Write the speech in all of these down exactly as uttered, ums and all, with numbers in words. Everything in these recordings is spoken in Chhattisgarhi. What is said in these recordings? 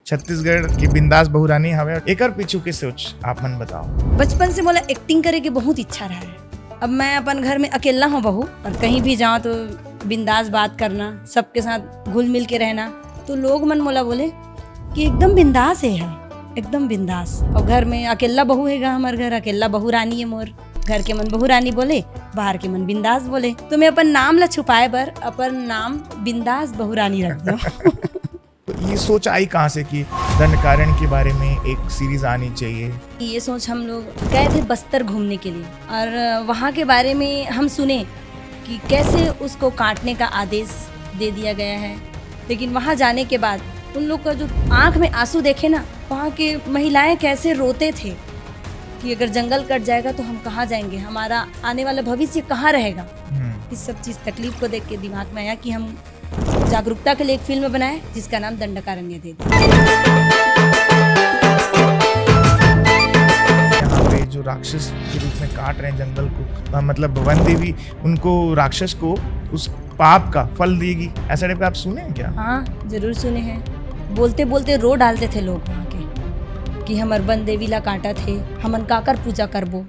छत्तीसगढ़ की बिंदास बहुरानी हवे, एकर पीछू के सोच आप मन बताओ। बचपन से मोला एक्टिंग करे के बहुत इच्छा रहा है। अब मैं अपन घर में अकेला हूँ बहू, और कहीं भी जाऊँ तो बिंदास बात करना, सबके साथ घुल मिल के रहना। तो लोग मन मोला बोले कि एकदम बिंदास है, है एकदम बिंदास। और घर में अकेला बहू है गा, हमारे घर अकेला बहू रानी है मोर। घर के मन बहू रानी बोले, बाहर के मन बिंदास बोले। तो मैं अपन नाम ला छुपाए बर अपन नाम बिंदास बहू रानी रख दूँ। तो ये सोच आई कहाँ से कि दंडकारण्य के बारे में एक सीरीज आनी चाहिए? ये सोच हम लोग गए थे बस्तर घूमने के लिए, और वहाँ के बारे में हम सुने कि कैसे उसको काटने का आदेश दे दिया गया है। लेकिन वहाँ जाने के बाद उन लोग का जो आंख में आंसू देखे ना, वहाँ के महिलाएं कैसे रोते थे कि अगर जंगल कट जाएगा तो हम कहाँ जाएंगे, हमारा आने वाला भविष्य कहाँ रहेगा। हम्म। इस सब चीज़, तकलीफ को देख के दिमाग में आया कि हम जागरूकता के लिए एक फिल्म बनाए जिसका नाम दंडकारण्य दे दें। यहाँ पे जो राक्षस के रूप में काट रहे हैं जंगल को, अ, मतलब वन देवी उनको, राक्षस को उस पाप का फल देगी, ऐसा टाइप का आप सुने हैं क्या? हाँ, जरूर सुने हैं। बोलते बोलते रो डालते थे लोग वहाँ के कि हमर वन देवी ला काटत हे, हमन काकर पूजा करबो।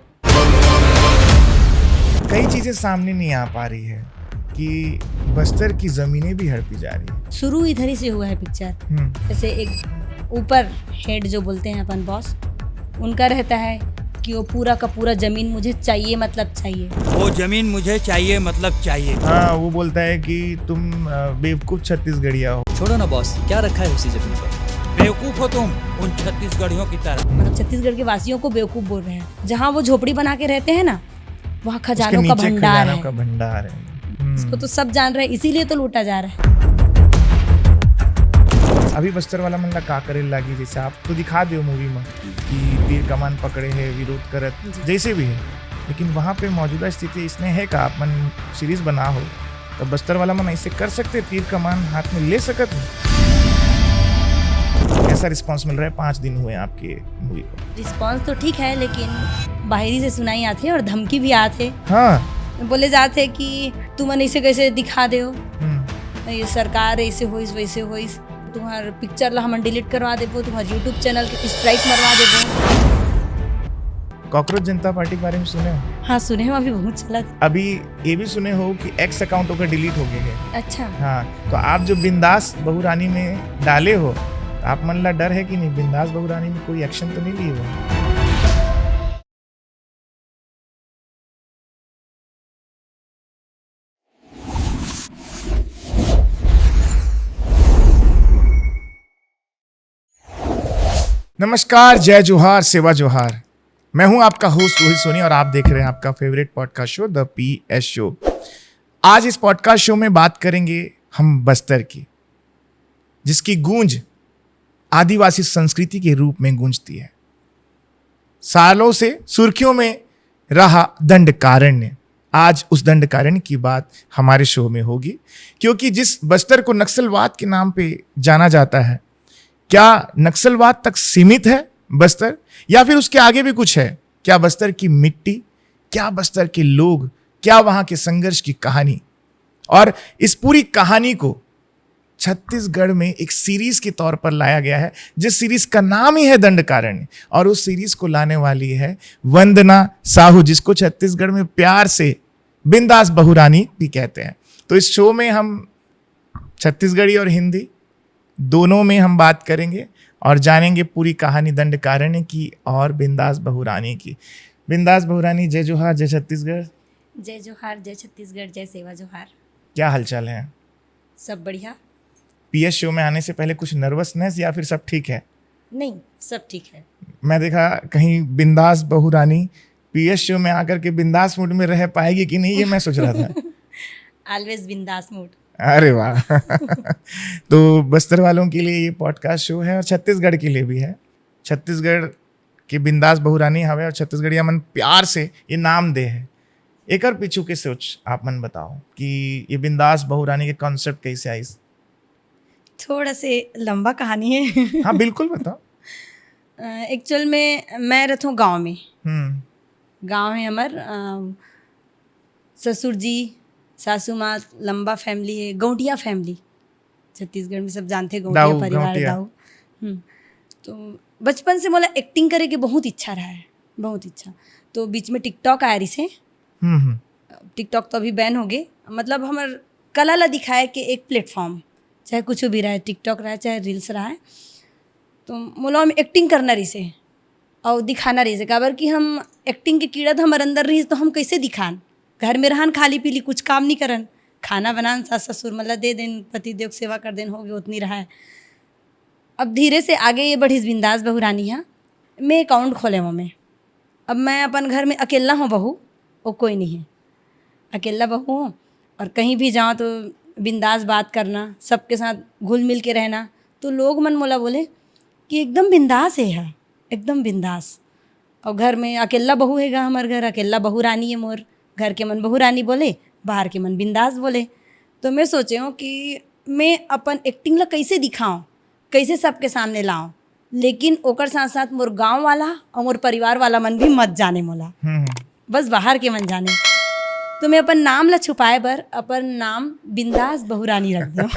कई चीजें सामने नहीं आ पा रही है कि बस्तर की जमीनें भी हड़पी जा रही है। शुरू इधर ही से हुआ है पिक्चर। हम्म। जैसे एक ऊपर हेड जो बोलते हैं अपन, बॉस, उनका रहता है कि वो पूरा का पूरा जमीन मुझे चाहिए, मतलब चाहिए। वो जमीन मुझे चाहिए, मतलब चाहिए। हाँ, वो बोलता है कि तुम, अ, बेवकूफ छत्तीसगढ़िया हो। छोड़ो ना बॉस, क्या रखा है उसी जमीन पर? बेवकूफ हो तुम, उन छत्तीसगढ़ियों की तरह। मतलब छत्तीसगढ़ के वासियों को बेवकूफ बोल रहे हैं। जहाँ वो झोपड़ी बना के रहते हैं ना, वहाँ उसके खजानों का नीचे भंडार खजानों है। का भंडार है। हम्म। इसको तो सब जान रहे हैं, इसीलिए तो लूटा जा रहा है। अभी बस्तर वाला मन ला का करे लागी, जैसे आप तो दिखा दो मूवी में कि तीर कमान पकड़े है, विरोध करत, जी। जैसे भी है, लेकिन वहाँ पे मौजूदा स्थिति इसने है का, आप मन सीरीज बना हो, तो बस्तर वाला मन ऐसे कर सकते, तीर कमान हाथ में ले सकत है? कैसा रिस्पांस मिल रहा है? पाँच दिन हुए आपके मूवी को। रिस्पांस तो ठीक है, लेकिन बाहरी से सुनाई आथे और धमकी भी आथे। हाँ। बोले जाथे कि तुमन ऐसे कैसे दिखा दे हो, हम्म। ये सरकार ऐसे होइस, वैसे होइस, तुम्हार पिक्चर ला हमन डिलीट करवा देबो, तुम्हार YouTube चैनल के स्ट्राइक मरवा देबो। कॉकरोच जनता पार्टी के बारे में सुने हो? हाँ, सुने हो, अभी बहुत चलत। अभी ये भी सुने हो कि एक्स अकाउंट ओकर डिलीट हो गए है। अच्छा। हाँ, तो आप जो बिंदास बहुरानी में डाले हो, तो आप मन ला डर है कि नहीं, बिंदास बहुरानी में कोई एक्शन तो नहीं लिए हो? नमस्कार, जय जोहार, सेवा जोहार। मैं हूं आपका होस्ट रोहित सोनी और आप देख रहे हैं आपका favourite podcast show the PS show. आज इस पॉडकास्ट शो में बात करेंगे हम बस्तर की, जिसकी गूंज आदिवासी संस्कृति के रूप में गूंजती है। सालों से सुर्खियों में रहा दंडकारण्य, आज उस दंडकारण्य की बात हमारे शो में होगी, क्योंकि जिस बस्तर को नक्सलवाद के नाम पे जाना जाता है, क्या नक्सलवाद तक सीमित है बस्तर, या फिर उसके आगे भी कुछ है? क्या बस्तर की मिट्टी, क्या बस्तर के लोग, क्या वहां के संघर्ष की कहानी? और इस पूरी कहानी को छत्तीसगढ़ में एक सीरीज के तौर पर लाया गया है, जिस सीरीज का नाम ही है दंडकारण्य, और उस सीरीज को लाने वाली है वंदना साहू, जिसको छत्तीसगढ़ में प्यार से बिंदास बहुरानी भी कहते हैं। तो इस शो में हम छत्तीसगढ़ी और हिंदी दोनों में हम बात करेंगे और जानेंगे पूरी कहानी दंडकारण्य की और बिंदास बहुरानी की। बिंदास बहुरानी, जय जोहार, जय छत्तीसगढ़। जय जोहार, जय छत्तीसगढ़, जय सेवा जोहार। क्या हालचाल है? सब बढ़िया। पीएस शो में आने से पहले कुछ नर्वसनेस या फिर सब ठीक है? नहीं, सब ठीक है। मैं देखा कहीं बिंदास बहुरानी पीएस शो में आकर के बिंदास मूड में रह पाएगी कि नहीं, ये मैं सोच रहा था। Always बिंदास मूड। अरे वाह। तो बस्तर वालों के लिए ये पॉडकास्ट शो है और छत्तीसगढ़ के लिए भी है। छत्तीसगढ़ के बिंदास बहुरानी हवे और छत्तीसगढ़िया मन प्यार से ये नाम दे है। एकर पीछू के सोच आप मन बताओ कि ये बिंदास बहुरानी के कॉन्सेप्ट कैसे आइस? थोड़ा से लंबा कहानी है। हाँ, बिल्कुल बताओ। अ, एक्चुअल में मैं रहता हूँ गाँव में। हम्म। गाँव है हमार, अ, ससुर जी, सासू माँ, लंबा फैमिली है, गौंटिया फैमिली। छत्तीसगढ़ में सब जानते हैं, गौंटिया दाऊ, परिवार, गौंटिया। दाऊ। हम्म। तो बचपन से मोला एक्टिंग करे के बहुत इच्छा रहा है, बहुत इच्छा। तो बीच में टिकटॉक आए रहिसे। हम्म हम्म। टिकटॉक तो अभी बैन हो गए, मतलब हमर कला ला दिखाए के एक प्लेटफॉर्म, चाहे कुछ भी रहे, टिकटॉक रहे चाहे रील्स रहे। तो मोला हम एक्टिंग करना रहिसे और दिखाना रहिसे, काबर कि हम एक्टिंग के कीड़ा तो हमर अंदर रहिस, तो हम कैसे दिखान? घर में रहन, खाली पीली, कुछ काम नहीं करन, खाना बनान, सास ससुर मतलब दे देन, पति देव के सेवा कर देन, हो गए, उतनी रहा है। अब धीरे से आगे ये बढ़िस बिंदास बहुरानी हा। मैं अकाउंट खोले हूँ मैं। अब मैं अपन घर में अकेला हूँ बहू, वो कोई नहीं है, अकेला बहू हूँ। और कहीं भी जाओ तो बिंदास बात करना, सबके साथ घुल मिल के रहना। तो लोग मन मोला बोले कि एकदम बिंदास है, हा, एकदम बिंदास। और घर में अकेला बहू है गा, हमार घर अकेला बहुरानी है मोर। घर के मन बहुरानी बोले, बाहर के मन बिंदास बोले। तो मैं सोचे हूँ कि मैं अपन एक्टिंग ला कैसे दिखाऊं, कैसे सबके सामने लाऊं, लेकिन ओकर साथ साथ मोर गांव वाला और मोर परिवार वाला मन भी मत जाने मोला, हम्म बस बाहर के मन जाने। तो मैं अपन नाम ला छुपाए बर अपन नाम बिंदास बहुरानी रख दूं।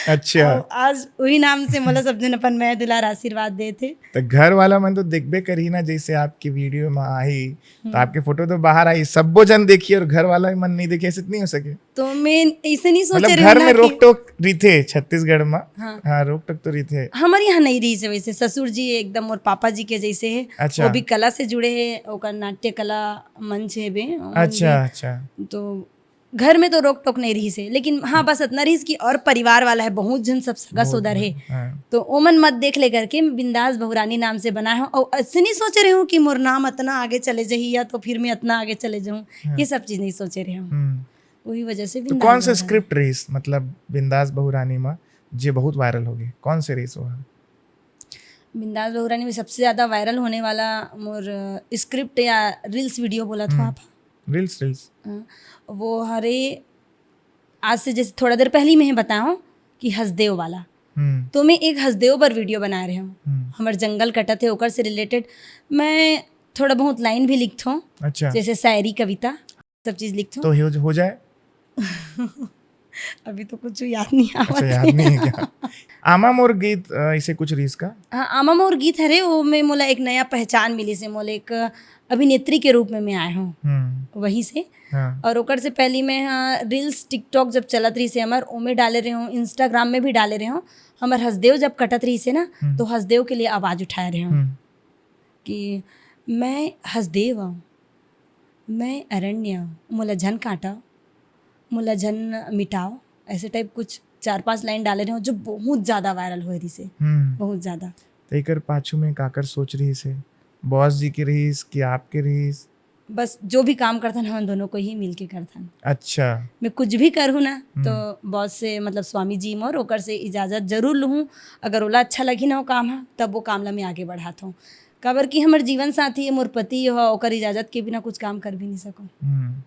अच्छा। और आज वही नाम से मोला सब जन अपन मया दुलार आशीर्वाद देथे। तो घर वाला मन तो देखबे करही ना, जैसे आपकी वीडियो में आई तो आपके फोटो तो बाहर आई, सब्बो जन देखी और घर वाला मन नहीं देखी, ऐसे तो नहीं हो सके। तो मैं ऐसे नहीं सोचे मतलब रही घर ना में कि रोक टोक रहिथे छत्तीसगढ़ में। हाँ। हाँ, रोक टोक तो रहिथे। हमारे यहाँ नहीं रहिसे वैसे। ससुर जी एकदम मोर पापा जी के जैसे है, अच्छा। वो भी कला से जुड़े हैं, ओकर नाट्य कला मंच है बे, ओमन अच्छा भी। अच्छा। तो घर में तो रोक टोक नहीं रहिसे, लेकिन हाँ बस इतना रहिस कि और परिवार वाला है, बहुत जन सब सगा सोदर है। हाँ। तो ओमन मत देख ले करके मैं बिंदास बहुरानी नाम से बनाए हूँ। और ऐसे नहीं सोचे रहे हूँ कि मोर नाम इतना आगे चले जाही या तो फिर मैं इतना आगे चले जाऊँ, ये सब चीज नहीं सोचे रहे हूँ। हम्म। वही वजह से तो बिंदास कौन से बहुरानी। स्क्रिप्ट रहिस, मतलब बिंदास बहुरानी में जे बहुत वायरल हो गए, कौन से रहिस वो? बिंदास बहुरानी में सबसे ज्यादा वायरल होने वाला मोर स्क्रिप्ट या रील्स वीडियो बोला था आप, रील्स रील्स। अ, वो हरे आज से जैसे थोड़ा देर पहले ही मैं बताया हूँ कि हसदेव वाला। हम्म तो मैं एक हसदेव पर वीडियो बना रहे हूँ। हम्म। हमर जंगल कटत है ओकर से रिलेटेड मैं थोड़ा बहुत लाइन भी लिखता हूँ, अच्छा। जैसे शायरी कविता सब चीज लिखता हूँ। तो हो, हो जाए। अभी तो कुछ याद नहीं आ अच्छा, याद नहीं है क्या? आमा मोर गीत, अ, ऐसे कुछ रहिस का? हाँ, आमा मोर गीत हरे, वो में मोला एक नया पहचान मिली से, मोला एक अभिनेत्री के रूप में मैं आए हूँ हम्म। वहीं से। हाँ। और ओकर से पहले मैं हाँ रील्स टिकटॉक जब चलत रही से हमर, ओमे डाले रहे हूँ, इंस्टाग्राम में भी डाले रहे हूँ। हमर हसदेव जब कटत रही से ना, तो हसदेव के लिए आवाज उठाए रहे हूँ हम्म। कि मैं हसदेव हूँ, मैं अरण्य हूँ, मोला झन काटव, मोला झन मिटाव, ऐसे टाइप कुछ चार पांच लाइन डाले रहे हूँ जो बहुत ज्यादा वायरल हुए रही से, हम्म। बहुत ज्यादा। तो एकर पाछू में काकर सोच रहिस हे? बॉस जी के रहिस कि आपके रहिस? बस जो भी काम करथन हमन दोनों को ही मिलके करथन। अच्छा। मैं कुछ भी करूँ ना तो बॉस से, मतलब स्वामी जी मोर, ओकर से इजाजत जरूर लूँ। अगर ओला अच्छा लगी ना वो काम है तब वो काम ला मैं आगे बढ़ात हूँ। काबर कि हमर जीवन साथी है, मोर पति हो, ओकर इजाजत के बिना कुछ काम कर भी नहीं सकूँ। हम्म।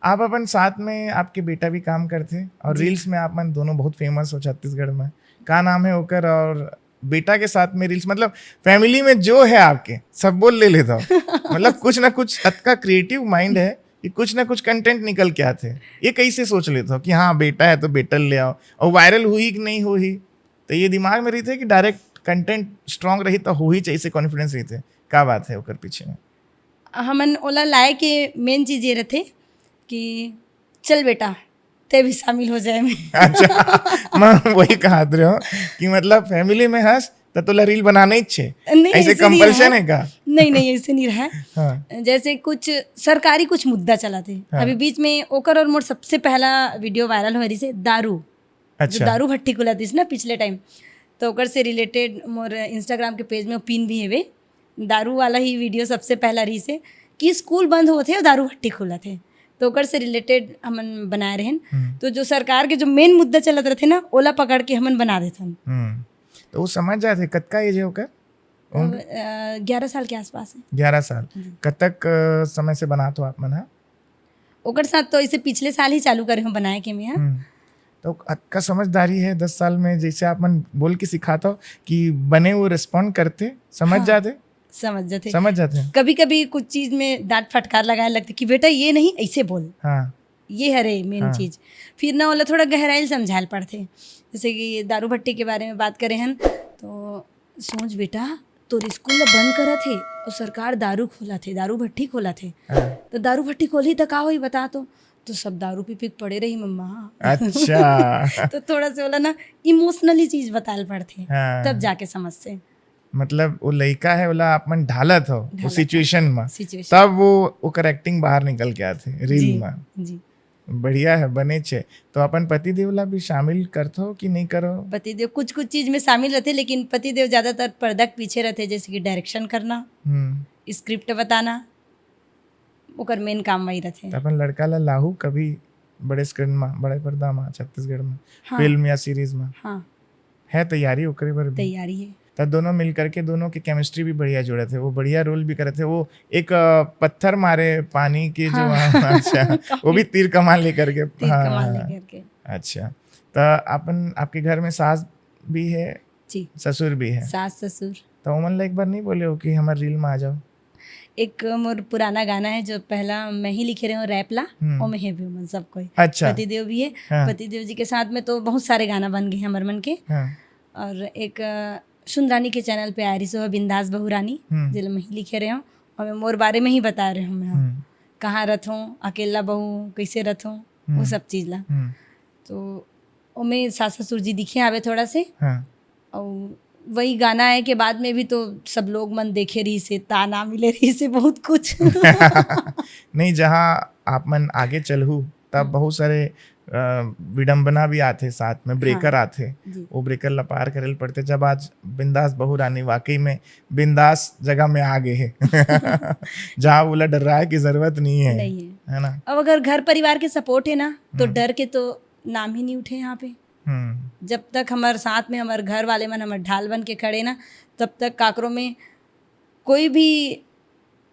आप अपन साथ में, आपके बेटा भी काम करथे और रील्स में आप मन दोनों बहुत फेमस हो छत्तीसगढ़ में। का नाम है ओकर? और बेटा के साथ में रील्स, मतलब फैमिली में जो है आपके सब बोल ले लेता हो। मतलब कुछ ना कुछ अतका क्रिएटिव माइंड है कि कुछ ना कुछ कंटेंट निकल के आथे। ये कैसे सोच लेता हो कि हाँ बेटा है तो बेटा ले आओ, और वायरल हुई कि नहीं हुई, तो ये दिमाग में रहिथे कि डायरेक्ट कंटेंट स्ट्रांग रही तो हो ही चाहिए, कॉन्फिडेंस रहिथे? का बात है ओकर पीछे में? हमन ओला लाए के मेन चीज ये रथे कि चल बेटा, ते भी शामिल हो जाए में। अच्छा, मैं वही कहत रहे हो कि मतलब फैमिली में हस त तोला रील बनाना ही छे, नहीं, ऐसे ऐसे नहीं कंपल्सन है। है का? नहीं नहीं, ऐसे नहीं रहा है। हाँ। जैसे कुछ सरकारी कुछ मुद्दा चला थे, हाँ। अभी बीच में ओकर और मोर सबसे पहला वीडियो वायरल हो रही से दारू, जो अच्छा। दारू भट्टी खुला थी ना पिछले टाइम, तो ओकर से रिलेटेड मोर इंस्टाग्राम के पेज में पिन भी हेवे। दारू वाला ही वीडियो सबसे पहला रही से कि स्कूल बंद होते और दारू भट्टी खुला थे, तो ओकर से रिलेटेड हमन बनाए रहन। हम्म। तो जो सरकार के जो मेन मुद्दा चलत रहते ना, ओला पकड़ के हमन बना देथन। हम्म। तो वो समझ जाते, कतका एज है ओकर? अब, अ, ग्यारह साल के आसपास है। ग्यारह साल। कतक अ, समय से बनात हो आप मन हा? ओकर साथ तो इसे पिछले साल ही चालू करे हूँ बनाए के मैं, हाँ। हम्म। तो अतका समझदारी है दस साल में, जैसे आप मन बोल के सिखाता हो कि बने वो रिस्पॉन्ड करते, समझ हाँ। जाते? समझ जाते। समझ जाते हैं। कभी कभी कुछ चीज में डांट फटकार लगाए लगते कि बेटा ये नहीं, ऐसे बोल। हाँ। ये हरे मेन हाँ। चीज। फिर ना ओला थोड़ा गहराई ले समझाए ल पड़थे। जैसे कि दारू भट्टी के बारे में बात करे हन, तो सोच बेटा, तोर स्कूल ला बंद करत हे, अउ सरकार दारू खोलत हे, दारू भट्टी खोलत हे। हाँ। तो दारू भट्टी खोलही त का होही बता तो? तो सब दारू पी पी के पड़े रही मम्मा। अच्छा। तो थोड़ा से ओला ना इमोशनली चीज बताए ल पड़थे, हाँ। तब जाके समझथे। मतलब वो लइका है, ओला आप मन ढालत हो वो ढालत हो। सिचुएशन में, सिचुएशन। तब वो वो करेक्टिंग बाहर निकल के आथे रील जी, में। जी। बढ़िया है, बने छे। तो अपन पति देव ला भी शामिल करथो कि नहीं करो? पतिदेव कुछ कुछ चीज में शामिल रहते, लेकिन पतिदेव ज्यादातर पर्दा के पीछे रहते, जैसे कि डायरेक्शन करना, हम्म। स्क्रिप्ट बताना, ओकर मेन काम वही रहते। तो अपन लड़का ला लाहू कभी बड़े स्क्रीन में, बड़े पर्दा में, छत्तीसगढ़ में, हाँ। फिल्म या सीरीज में? हाँ। है तैयारी ओकरे बर भी? तैयारी है। तो दोनों मिल करके, दोनों की केमिस्ट्री भी बढ़िया जुड़त हे, वो बढ़िया रोल भी करत हे। वो एक, अ, पत्थर मारे पानी के जो हाँ। वहाँ, अच्छा, वो भी तीर कमान लेकर के। तीर हाँ, कमान हाँ। लेकर के। अच्छा, तो अपन, आपके घर में सास भी है, जी। ससुर भी है, सास ससुर। तो ओमन ला एक बार नहीं बोले हो कि हमारे रील में आ जाओ? एक मोर पुराना गाना है जो पहला मैं ही लिखे रहे हूँ रैप ला, हम्म। ओमे है भी ओमन सब कोई। अच्छा। पतिदेव भी है। हाँ। पतिदेव जी के साथ में तो बहुत सारे गाना बन गए हैं हमर मन के। हाँ। और एक, अ, सुंदरानी के चैनल पे आ रही सो बिंदास बहू रानी, हम्म। जेला मैं ही लिखे रहे हूँ, और मैं मोर बारे में ही बता रहे हूँ मैं। हम्म। कहाँ रहत हूँ, अकेला बहू कैसे रहत हूँ, वो हम्म। सब चीज ला। हम्म। तो ओमे सास ससुर जी दिखे आवे थोड़ा से। हाँ। और वही गाना है के बाद में भी तो सब लोग मन देखे रही से, ताना मिले रही से, बहुत कुछ। नहीं, जहाँ आप मन आगे चलहू, तब हम्म। बहुत सारे, अ, विडंबना भी आथे साथ में, ब्रेकर हाँ। आथे। जी। वो ब्रेकर ला पार करे ल पड़थे। जब आज बिंदास बहू रानी वाकई में बिंदास जगह में आ गए है, जहाँ बोला डर्राए की जरूरत नहीं है, नहीं है। है ना? अब अगर घर परिवार के सपोर्ट है ना, तो हम्म। डर के तो नाम ही नहीं उठे यहाँ पे। हम्म। जब तक हमारे साथ में हमारे घर वाले मन हमारे ढाल बन के खड़े ना, तब तक काकरों में कोई भी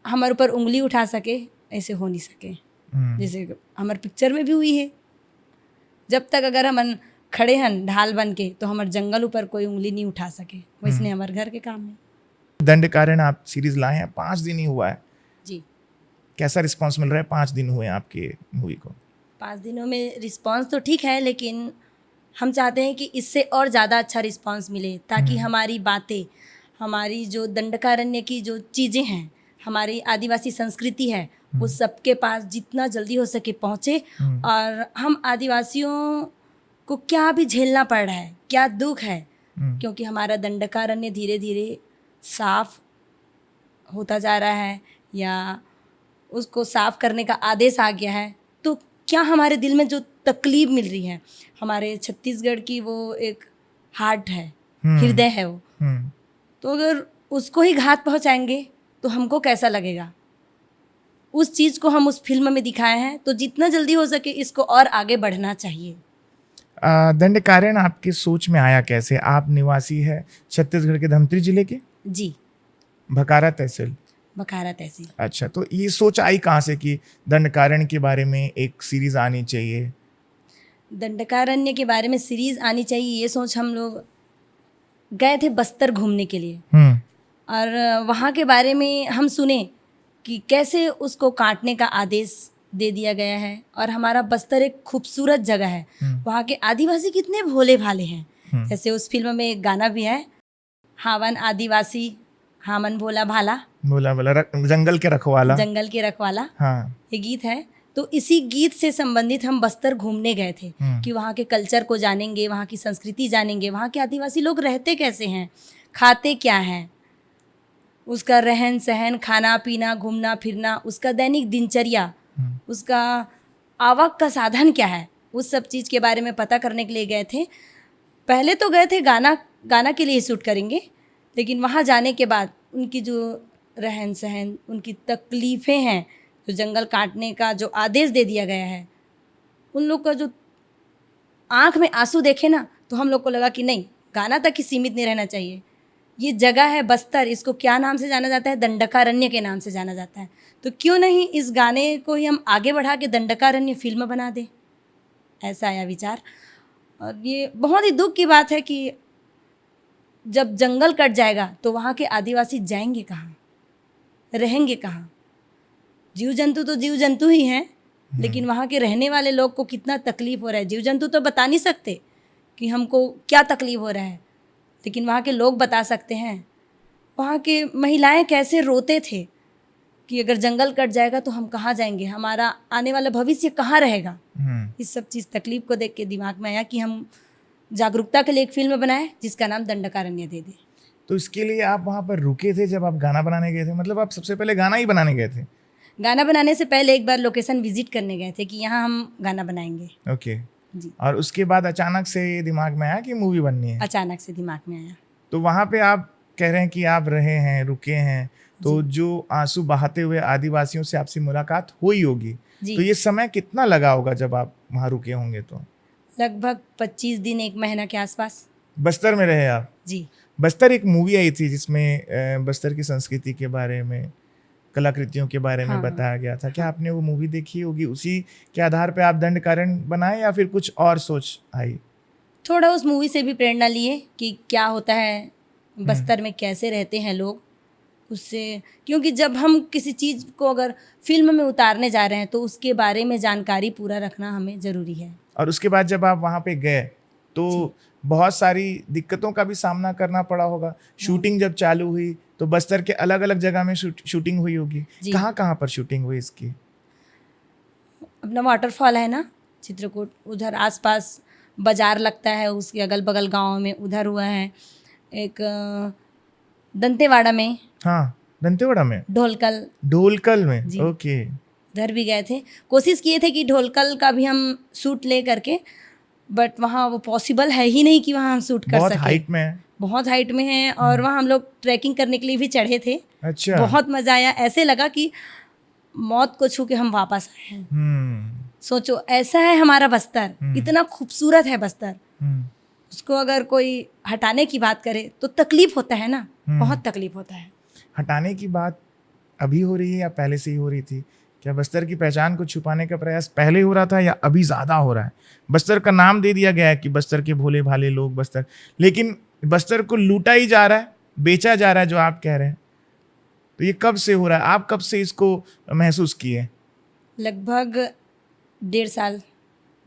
हमारे ऊपर उंगली उठा सके, ऐसे हो नहीं सके। हम्म। जैसे हमारे पिक्चर में भी हुई है, जब तक अगर हमन खड़े हन ढाल बन के, तो हमारे जंगल ऊपर कोई उंगली नहीं उठा सके। वैसने हम्म। हमारे घर के काम है। दंडकारण्य आप सीरीज लाए हैं, पाँच दिन ही हुआ है, जी। कैसा रिस्पांस मिल रहा है? पाँच दिन हुए आपके मूवी को। पाँच दिनों में रिस्पांस तो ठीक है, लेकिन हम चाहते हैं कि इससे और ज़्यादा अच्छा रिस्पांस मिले, ताकि हम्म। हमारी बातें, हमारी जो दंडकारण्य की जो चीज़ें हैं, हमारी आदिवासी संस्कृति है, वो हम्म। सबके पास जितना जल्दी हो सके पहुँचे। हम्म। और हम आदिवासियों को क्या भी झेलना पड़ रहा है, क्या दुख है, हम्म। क्योंकि हमारा दंडकारण्य धीरे धीरे साफ होता जा रहा है या उसको साफ करने का आदेश आ गया है, तो क्या हमारे दिल में जो तकलीफ मिल रही है, हमारे छत्तीसगढ़ की वो एक हार्ट है, हम्म। हृदय है वो, हम्म। तो अगर उसको ही घात पहुंचाएंगे तो हमको कैसा लगेगा? उस चीज़ को हम उस फिल्म में दिखाए हैं, तो जितना जल्दी हो सके इसको और आगे बढ़ना चाहिए। आ, दंडकारण्य आपकी सोच में आया कैसे? आप निवासी है छत्तीसगढ़ के धमतरी जिले के, जी। भखारा तहसील। भखारा तहसील। अच्छा, तो ये सोच आई कहाँ से कि दंडकारण्य के बारे में एक सीरीज आनी चाहिए? दंडकारण्य के बारे में सीरीज आनी चाहिए, ये सोच हम लोग गए थे बस्तर घूमने के लिए। हम्म। और वहाँ के बारे में हम सुने कि कैसे उसको काटने का आदेश दे दिया गया है। और हमारा बस्तर एक खूबसूरत जगह है, हम्म। वहाँ के आदिवासी कितने भोले भाले हैं। हम्म। जैसे उस फिल्म में एक गाना भी है, हावन आदिवासी, हामन भोला भाला, बोला बोला रख-, जंगल के रखवाला। जंगल के रखवाला, हाँ। ये गीत है। तो इसी गीत से संबंधित हम बस्तर घूमने गए थे हम्म। कि वहाँ के कल्चर को जानेंगे, वहाँ की संस्कृति जानेंगे, वहाँ के आदिवासी लोग रहते कैसे हैं, खाते क्या हैं, उसका रहन सहन, खाना पीना, घूमना फिरना, उसका दैनिक दिनचर्या, हम्म। उसका आवक का साधन क्या है, उस सब चीज़ के बारे में पता करने के लिए गए थे। पहले तो गए थे गाना, गाना के लिए शूट करेंगे, लेकिन वहाँ जाने के बाद उनकी जो रहन सहन, उनकी तकलीफ़ें हैं, जो जंगल काटने का जो आदेश दे दिया गया है, उन लोग का जो आँख में आंसू देखे ना, तो हम लोग को लगा कि नहीं, गाना तक ही सीमित नहीं रहना चाहिए। ये जगह है बस्तर, इसको क्या नाम से जाना जाता है? दंडकारण्य के नाम से जाना जाता है। तो क्यों नहीं इस गाने को ही हम आगे बढ़ा के दंडकारण्य फिल्म बना दें, ऐसा आया विचार। और ये बहुत ही दुख की बात है कि जब जंगल कट जाएगा तो वहाँ के आदिवासी जाएंगे कहाँ, रहेंगे कहाँ? जीव जंतु तो जीव जंतु ही हैं, लेकिन वहाँ के रहने वाले लोग को कितना तकलीफ हो रहा है। जीव जंतु तो बता नहीं सकते कि हमको क्या तकलीफ हो रहा है, लेकिन वहाँ के लोग बता सकते हैं। वहाँ के महिलाएं कैसे रोते थे कि अगर जंगल कट जाएगा तो हम कहाँ जाएंगे, हमारा आने वाला भविष्य कहाँ रहेगा। हम्म। इस सब चीज़, तकलीफ को देख के दिमाग में आया कि हम जागरूकता के लिए एक फिल्म बनाए जिसका नाम दंडकारण्य दे दें। तो इसके लिए आप वहाँ पर रुके थे जब आप गाना बनाने गए थे? मतलब, आप सबसे पहले गाना ही बनाने गए थे? गाना बनाने से पहले एक बार लोकेशन विजिट करने गए थे कि यहाँ हम गाना बनाएंगे। ओके। जी। और उसके बाद अचानक से ये दिमाग में आया कि मूवी बननी है? अचानक से दिमाग में आया। तो वहाँ पे आप कह रहे हैं कि आप रहे हैं, रुके हैं, तो जी। जो आंसू बहाते हुए आदिवासियों से आपसे मुलाकात हुई होगी, जी। तो ये समय कितना लगा होगा जब आप वहाँ रुके होंगे तो? लगभग पच्चीस दिन, एक महीना के आसपास। बस्तर में रहे आप? जी। बस्तर एक मूवी आई थी जिसमें अ, बस्तर की संस्कृति के बारे में, कलाकृतियों के बारे में हाँ, हाँ। बताया गया था। क्या आपने वो मूवी देखी होगी? उसी के आधार पे आप दंडकारण्य बनाए या फिर कुछ और सोच आई? थोड़ा उस मूवी से भी प्रेरणा लिए कि क्या होता है बस्तर में, कैसे रहते हैं लोग। उससे, क्योंकि जब हम किसी चीज़ को अगर फिल्म में उतारने जा रहे हैं तो उसके बारे में जानकारी पूरा रखना हमें ज़रूरी है। और उसके बाद जब आप वहाँ पे गए तो बहुत सारी दिक्कतों का भी सामना करना पड़ा होगा। शूटिंग जब चालू हुई तो बस्तर के अलग अलग जगह में शूट, शूटिंग हुई होगी। जी। कहाँ कहाँ पर शूटिंग हुई इसकी? अपना वाटरफॉल है ना चित्रकूट, उधर आसपास बाजार लगता है, उसके अगल बगल गाँव में उधर हुआ है। एक अ, दंतेवाड़ा में, हाँ, दंतेवाड़ा में। ढोलकल, ढोलकल में। जी। ओके। उधर भी गए थे। कोशिश किए थे कि ढोलकल का भी हम शूट ले करके, बट वहाँ वो पॉसिबल है ही नहीं कि वहाँ हम शूट कर बहुत सकें। हाइट में है। बहुत हाइट में है और वहाँ हम लोग ट्रैकिंग करने के लिए भी चढ़े थे। अच्छा। बहुत मज़ा आया। ऐसे लगा कि मौत को छू के हम वापस आए हैं। हम्म। सोचो, ऐसा है हमारा बस्तर, हम्म। इतना खूबसूरत है बस्तर, हम्म। उसको अगर कोई हटाने की बात करे तो तकलीफ होता है ना, हम्म। बहुत तकलीफ होता है। हटाने की बात अभी हो रही है या पहले से ही हो रही थी? क्या बस्तर की पहचान को छुपाने का प्रयास पहले हो रहा था या अभी ज़्यादा हो रहा है? बस्तर का नाम दे दिया गया है कि बस्तर के भोले भाले लोग बस्तर, लेकिन बस्तर को लूटा ही जा रहा है, बेचा जा रहा है, जो आप कह रहे हैं। तो ये कब से हो रहा है? आप कब से इसको महसूस किए? लगभग डेढ़ साल।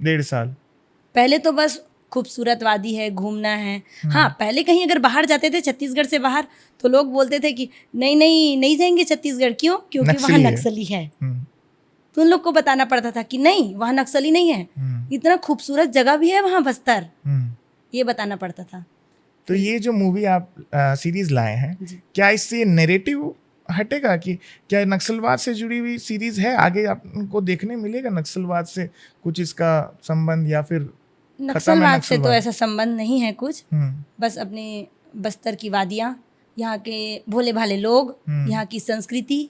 डेढ़ साल। पहले तो बस खूबसूरत वादी है, घूमना है। हाँ, पहले कहीं अगर बाहर जाते थे, छत्तीसगढ़ से बाहर, तो लोग बोलते थे कि नहीं, नहीं, नहीं जाएंगे छत्तीसीगढ़। क्यों? क्योंकि वहाँ नक्सली है। नक्सली है। हम्म। तो उन लोग को बताना पड़ता था कि नहीं, वहाँ नक्सली नहीं है, हम्म। इतना खूबसूरत जगह भी है वहाँ बस्तर, हम्म। ये बताना पड़ता था। तो ये जो मूवी आप सीरीज लाए हैं, जी। क्या इससे नैरेटिव हटेगा कि क्या नक्सलवाद से जुड़ी हुई सीरीज है? आगे आपको देखने मिलेगा नक्सलवाद से कुछ इसका संबंध या फिर खत्म है नक्सलवाद से तो नक्सलवाद? ऐसा संबंध नहीं है कुछ, हम्म। बस अपने बस्तर की वादियाँ, यहाँ के भोले भाले लोग, हम्म। यहाँ की संस्कृति,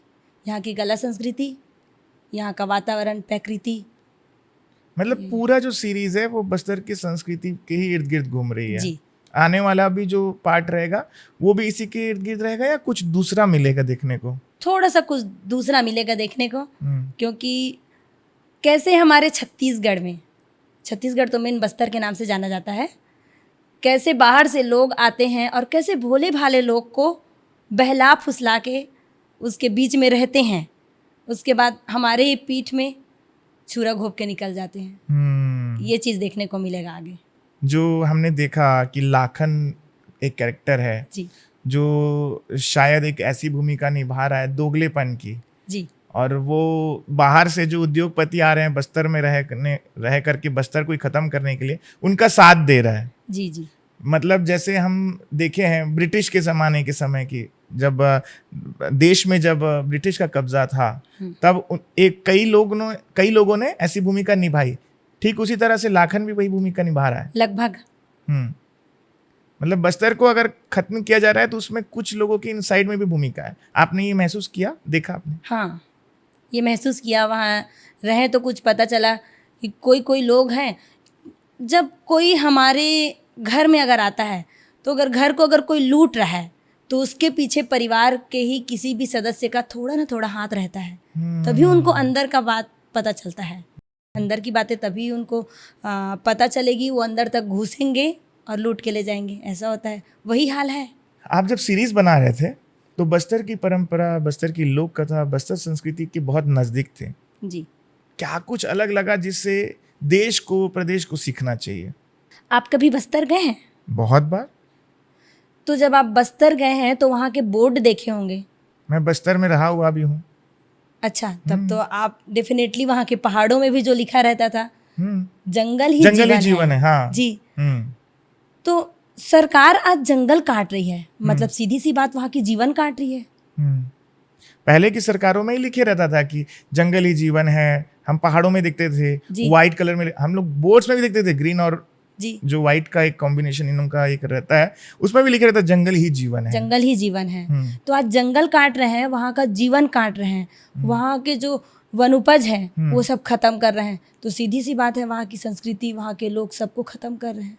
यहाँ की कला संस्कृति, यहाँ का वातावरण, प्रकृति। मतलब, पूरा जो सीरीज है वो बस्तर की संस्कृति के ही इर्द गिर्द घूम रही है। जी। आने वाला भी जो पार्ट रहेगा वो भी इसी के इर्द गिर्द रहेगा या कुछ दूसरा मिलेगा देखने को? थोड़ा सा कुछ दूसरा मिलेगा देखने को, हम्म। क्योंकि कैसे हमारे छत्तीसगढ़ में, छत्तीसगढ़ तो मेन बस्तर के नाम से जाना जाता है, कैसे बाहर से लोग आते हैं और कैसे भोले भाले लोग को बहला फुसला के उसके बीच में रहते हैं, उसके बाद हमारे ही पीठ में छुरा घोंप के निकल जाते हैं। हम्म। ये चीज़ देखने को मिलेगा आगे। जो हमने देखा कि लाखन एक कैरेक्टर है जी। जो शायद एक ऐसी भूमिका निभा रहा है दोगलेपन की, जी। और वो बाहर से जो उद्योगपति आ रहे हैं बस्तर में रहने, रह करके बस्तर को ही खत्म करने के लिए, उनका साथ दे रहा है। जी, जी। मतलब, जैसे हम देखे हैं ब्रिटिश के जमाने के समय की, जब अ, देश में जब अ, ब्रिटिश का कब्जा था, हम्म। तब उन- एक कई लोगों ने कई लोगों ने ऐसी भूमिका निभाई। ठीक उसी तरह से लाखन भी वही भूमिका निभा रहा है। लगभग। हम्म। मतलब, बस्तर को अगर खत्म किया जा रहा है तो उसमें कुछ लोगों की इनसाइड में भी भूमिका है। आपने ये महसूस किया, देखा आपने? हाँ, ये महसूस किया, वहाँ रहे तो कुछ पता चला कि कोई कोई लोग हैं, जब कोई हमारे घर में अगर आता है तो अगर घर को अगर कोई लूट रहा है तो उसके पीछे परिवार के ही किसी भी सदस्य का थोड़ा ना थोड़ा हाथ रहता है, हम्म। तभी उनको अंदर का बात पता चलता है। अंदर की बातें तभी उनको आ, पता चलेगी, वो अंदर तक घुसेंगे और लूट के ले जाएंगे। ऐसा होता है, वही हाल है। आप जब सीरीज बना रहे थे तो बस्तर की परंपरा, बस्तर की लोक कथा, बस्तर संस्कृति के बहुत नजदीक थे। जी। क्या कुछ अलग लगा जिससे देश को, प्रदेश को सीखना चाहिए? आप कभी बस्तर गए हैं? बहुत बार। तो जब आप बस्तर गए हैं तो वहाँ के बोर्ड देखे होंगे। मैं बस्तर में रहा हुआ भी हूँ। अच्छा, तब तो आप डेफिनेटली वहाँ के पहाड़ों में भी जो लिखा रहता था, हम्म। जंगल ही जंगल ही जीवन जीवन है। है, हाँ। जी। हम्म। तो सरकार आज जंगल काट रही है, मतलब सीधी सी बात, वहाँ की जीवन काट रही है। हम्म। पहले की सरकारों में ही लिखे रहता था कि जंगल ही जीवन है। हम पहाड़ों में देखते थे, जी। व्हाइट कलर में, हम लोग बोर्ड्स में भी देखते थे, ग्रीन और जी। जो व्हाइट का एक कॉम्बिनेशन इन लोगों का एक रहता है, उसमें भी लिखे रहता है, जंगल ही जीवन है। जंगल ही जीवन है। हम्म। तो आज जंगल काट रहे हैं, वहाँ का जीवन काट रहे हैं, वहाँ के जो वनोपज है, हम्म। वो सब खत्म कर रहे हैं। तो सीधी सी बात है, वहाँ की संस्कृति, वहाँ के लोग, सबको खत्म कर रहे हैं।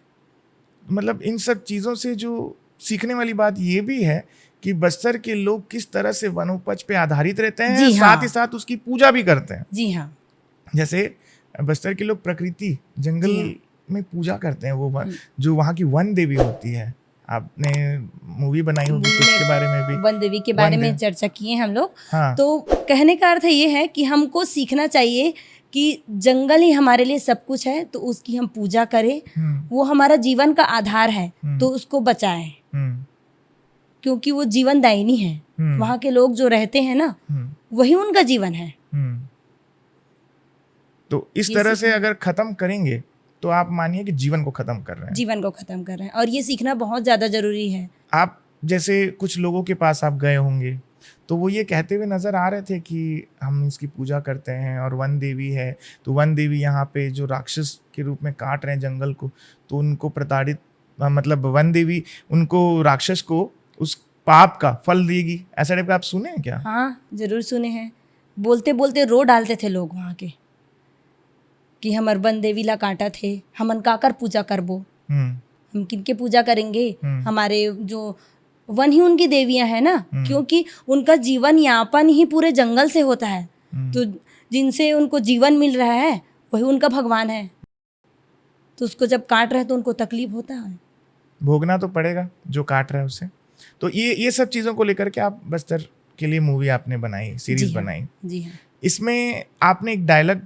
मतलब, इन सब चीज़ों से जो सीखने वाली बात ये भी है कि बस्तर के लोग किस तरह से वनोपज पे आधारित रहते हैं, जी हाँ। साथ ही साथ उसकी पूजा भी करते हैं। जी हाँ। जैसे बस्तर के लोग प्रकृति, जंगल जी हाँ। में पूजा करते हैं। वो वन, जो वहाँ की वन देवी होती है, आपने मूवी बनाई होगी तो मूवी उसके में बारे में भी। वन देवी के बारे वन में देवी। चर्चा किए हम लोग। हाँ। तो कहने का अर्थ ये है कि हमको सीखना चाहिए कि जंगल ही हमारे लिए सब कुछ है, तो उसकी हम पूजा करें। हम्म। वो हमारा जीवन का आधार है, हम्म। तो उसको बचाएं, हम्म। क्योंकि वो जीवनदायिनी है। हम्म। वहाँ के लोग जो रहते हैं ना, हम्म। वही उनका जीवन है। हम्म। तो इस ये तरह सीख- से अगर खत्म करेंगे तो आप मानिए कि जीवन को खत्म कर रहे हैं। जीवन को खत्म कर रहे हैं, और ये सीखना बहुत ज़्यादा ज़रूरी है। आप जैसे कुछ लोगों के पास आप गए होंगे तो वो ये कहते हुए नज़र आ रहे थे कि हम इसकी पूजा करते हैं और वन देवी है, तो वन देवी यहाँ पे जो राक्षस के रूप में काट रहे हैं जंगल को, तो उनको प्रताड़ित, मतलब वन देवी उनको, राक्षस को, उस पाप का फल देगी, ऐसा टाइप का आप सुने हैं क्या? हाँ, ज़रूर सुने हैं। बोलते बोलते रो डालते थे लोग वहाँ के कि हमर वन देवी ला काटत हे, हमन काकर पूजा करबो, हम्म। हम किनके पूजा करेंगे? हम्म। हमारे जो वन ही उनकी देवियां हैं ना, हम्म। क्योंकि उनका जीवन यापन ही पूरे जंगल से होता है, हम्म। तो जिनसे उनको जीवन मिल रहा है, वही उनका भगवान है। तो उसको जब काट रहे हैं तो उनको तकलीफ होता है। भोगना तो पड़ेगा जो काट रहा है उसे। तो ये, ये सब चीज़ों को लेकर के आप बस्तर के लिए मूवी आपने बनाई, सीरीज जी हाँ। बनाई। जी हाँ। इसमें आपने एक डायलॉग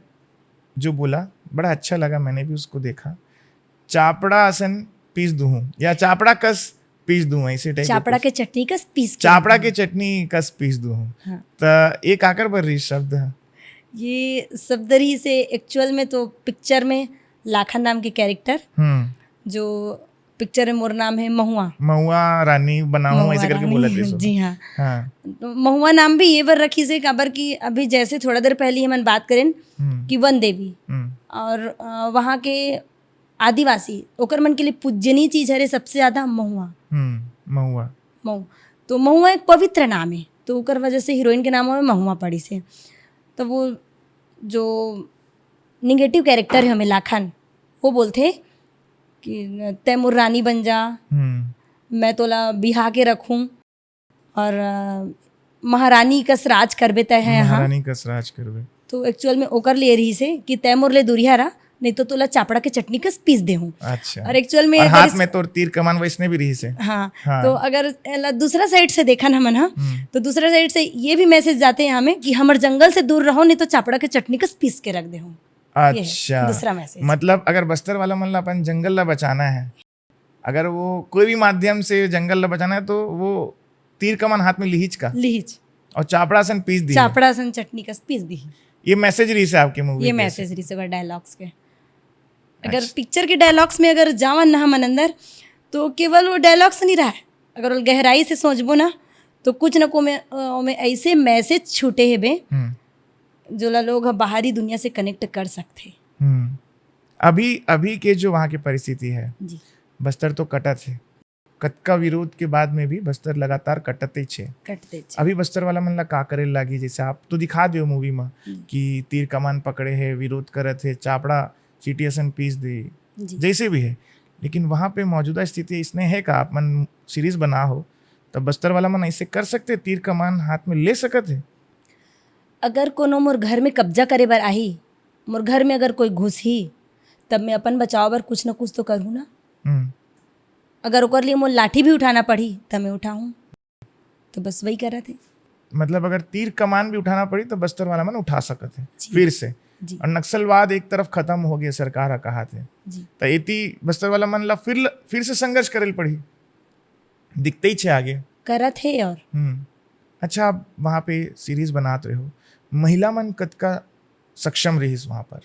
जो बोला, बड़ा अच्छा लगा, मैंने भी उसको देखा, "चापड़ा असन पीस दूहूँ" या "चापड़ा कस पीस दूहूँ", ऐसे टाइप का चापड़ा कुछ। के चटनी कस पीस के चापड़ा रखना। के चटनी कस पीस दूहूँ। हाँ। त ये काकर बर रही शब्द है? ये शब्द रही से एक्चुअल में तो पिक्चर में लाखन नाम के कैरेक्टर, हम्म। जो पिक्चर में मोर नाम है महुआ। महुआ रानी बनाऊँ, महुआ ऐसे करके रानी, बोला थे उसको। जी हाँ। हाँ। तो महुआ नाम भी ये बर रखी से काबर कि अभी जैसे थोड़ा देर पहले ही हमन बात करें हम्म। कि वन देवी हम्म। और अ, वहाँ के आदिवासी, ओकर मन के लिए पूजनीय चीज हरे सबसे ज्यादा महुआ। हम्म। महुआ। मऊ, तो महुआ एक पवित्र नाम है, तो ओकर वजह से हीरोइन के नाम में महुआ पड़ी से। तो वो जो निगेटिव कैरेक्टर है हमें लाखन, वो बोलते कि "तै मोर रानी बन जा, हम्म। मैं तोला बिहा के रखूं और अ, महारानी कस राज करबे तय है यहाँ।" महारानी कस राज करबे। तो एक्चुअल में ओकर लिए रही से कि "तै मोर ले दूरिहा रहा, नहीं तो तोला चापड़ा के चटनी कस पीस दे हूँ।" अच्छा। और एक्चुअल में और अगर हाथ इस- में तोर तीर कमान वैसने भी रही से। हाँ, हाँ। तो अगर एला दूसरा साइड से देखन हमन हा, हम्म। तो दूसरा साइड से ये भी मैसेज जाते हैं हमें कि "हमर जंगल से दूर रहो, नहीं तो चापड़ा के चटनी कस पीस के रख दे हूँ।" ये है अच्छा। दूसरा मैसेज। मतलब अगर बस्तर वाला मन ला अपन जंगल ला बचाना है, अगर वो कोई भी माध्यम से जंगल ला बचाना है तो वो तीर कमान हाथ में लिहिच का लिहिच। और चापड़ा सन पीस दी। चापड़ा सन चटनी कस पीस दी। ये मैसेज रही से आपके मूवी ये के? मैसेज रही से डायलॉग्स के। अगर अच्छा। पिक्चर के डायलॉग्स में अगर जावन ना हमन अंदर, तो केवल वो डायलॉग्स नहीं रहा है। अगर वो गहराई से सोचबो ना, तो कुछ न को में, अ, ओमे ऐसे मैसेज छूटे हेबे, हम्म। जोला लोग ह बाहरी दुनिया से कनेक्ट कर सकथे। हम्म। अभी, अभी के जो वहाँ की परिस्थिति है, जी। बस्तर तो कटत है, कतका विरोध के बाद में भी बस्तर लगातार कटते छे। कटते छे। अभी बस्तर वाला मन ला का करे लागी? जैसे आप तो दिखा दियो मूवी में हम्म। कि तीर कमान पकड़े है, विरोध करत है, चापड़ा चीटी असन पीस दी, जी। जैसे भी है, लेकिन वहाँ पे मौजूदा स्थिति इसने है का? आप मन सीरीज बना हो, तब बस्तर वाला मन ऐसे कर सकते, तीर कमान हाथ में ले सकत है? अगर कोनो मोर घर में कब्जा करे बर आही, मोर घर में अगर कोई घुसही, तब मैं अपन बचाव बर कुछ न कुछ तो करहूँ ना। हम्म। अगर ओकर लिए मोर लाठी भी उठाना पड़ही, तब मैं उठाहूँ। तो बस वही करत है। मतलब अगर तीर कमान भी उठाना पड़ी तो बस्तर वाला मन उठा सकत है जी। फिर से। जी। और नक्सलवाद एक तरफ खत्म हो गया, सरकार ह कहा थे, जी। तो एती बस्तर वाला मन ला फिर ल-, फिर से संघर्ष करे ल पड़ी, दिखते ही छे आगे। करत हे और हम्म। अच्छा, आप वहाँ पे सीरीज बनात रहे हो, महिला मन कतका सक्षम रहिस वहाँ पर?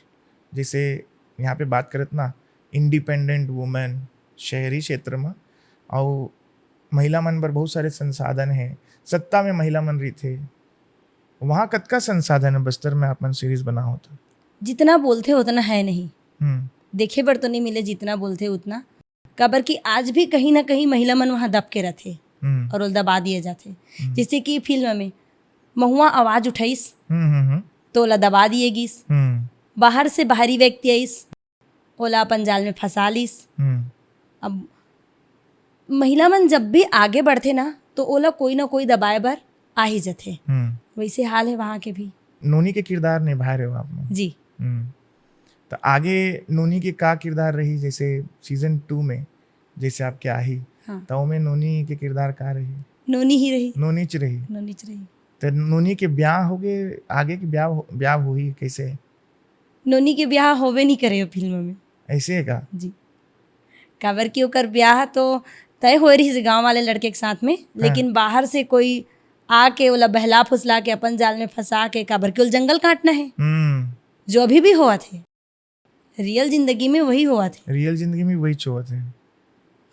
जैसे यहाँ पे बात करत ना, इंडिपेंडेंट वुमेन शहरी क्षेत्र में, और महिला मन बर बहुत सारे संसाधन हैं, सत्ता में महिला मन रहिथे, वहाँ कतका संसाधन है बस्तर में आप मन सीरीज बना हो तो? जितना बोलथे उतना है नहीं, हम्म देखे बर तो नहीं मिले जितना बोलथे उतना। काबर कि आज भी कहीं ना कहीं महिला मन वहाँ दब के रथे हम्म और ओला दबा दिए जाथे। हम्म। जैसे कि फिल्म में महुआ आवाज उठाइस हम्म हम्म हम्म तो ओला दबा दिए गिस, हम्म बाहर से बाहरी व्यक्ति आइस, ओला अपन जाल में फंसा लिस। हम्म अब महिला मन जब भी आगे बढ़थे ना तो ओला कोई ना कोई दबाए बर आ ही जथे। हम्म। वैसे हाल है वहाँ के भी। नोनी के किरदार निभाए रहे हो आप लोग। जी। हम्म। तो आगे नोनी के का किरदार रही, जैसे सीजन टू में जैसे आपके आही, हाँ। तो ओमे नोनी के किरदार का रही? नोनी ही रही। नोनीच रही। नोनीच रही। तो नोनी के ब्याह हो गए, आगे के ब्याह हो, ब्याह होही कैसे? नोनी के ब्याह होबे नहीं करे हो फिल्म में। ऐसे है का? जी। काबर कि ओकर ब्याह तो तय होए रहिस गांव वाले लड़के के साथ में, लेकिन बाहर से कोई आके ओला बहला फुसला के अपन जाल में फंसा के, काबर कि ओला जंगल काटना है, हम्म। जो अभी भी होवत है। रियल जिंदगी में वही होवत है। रियल जिंदगी में वही होवत है।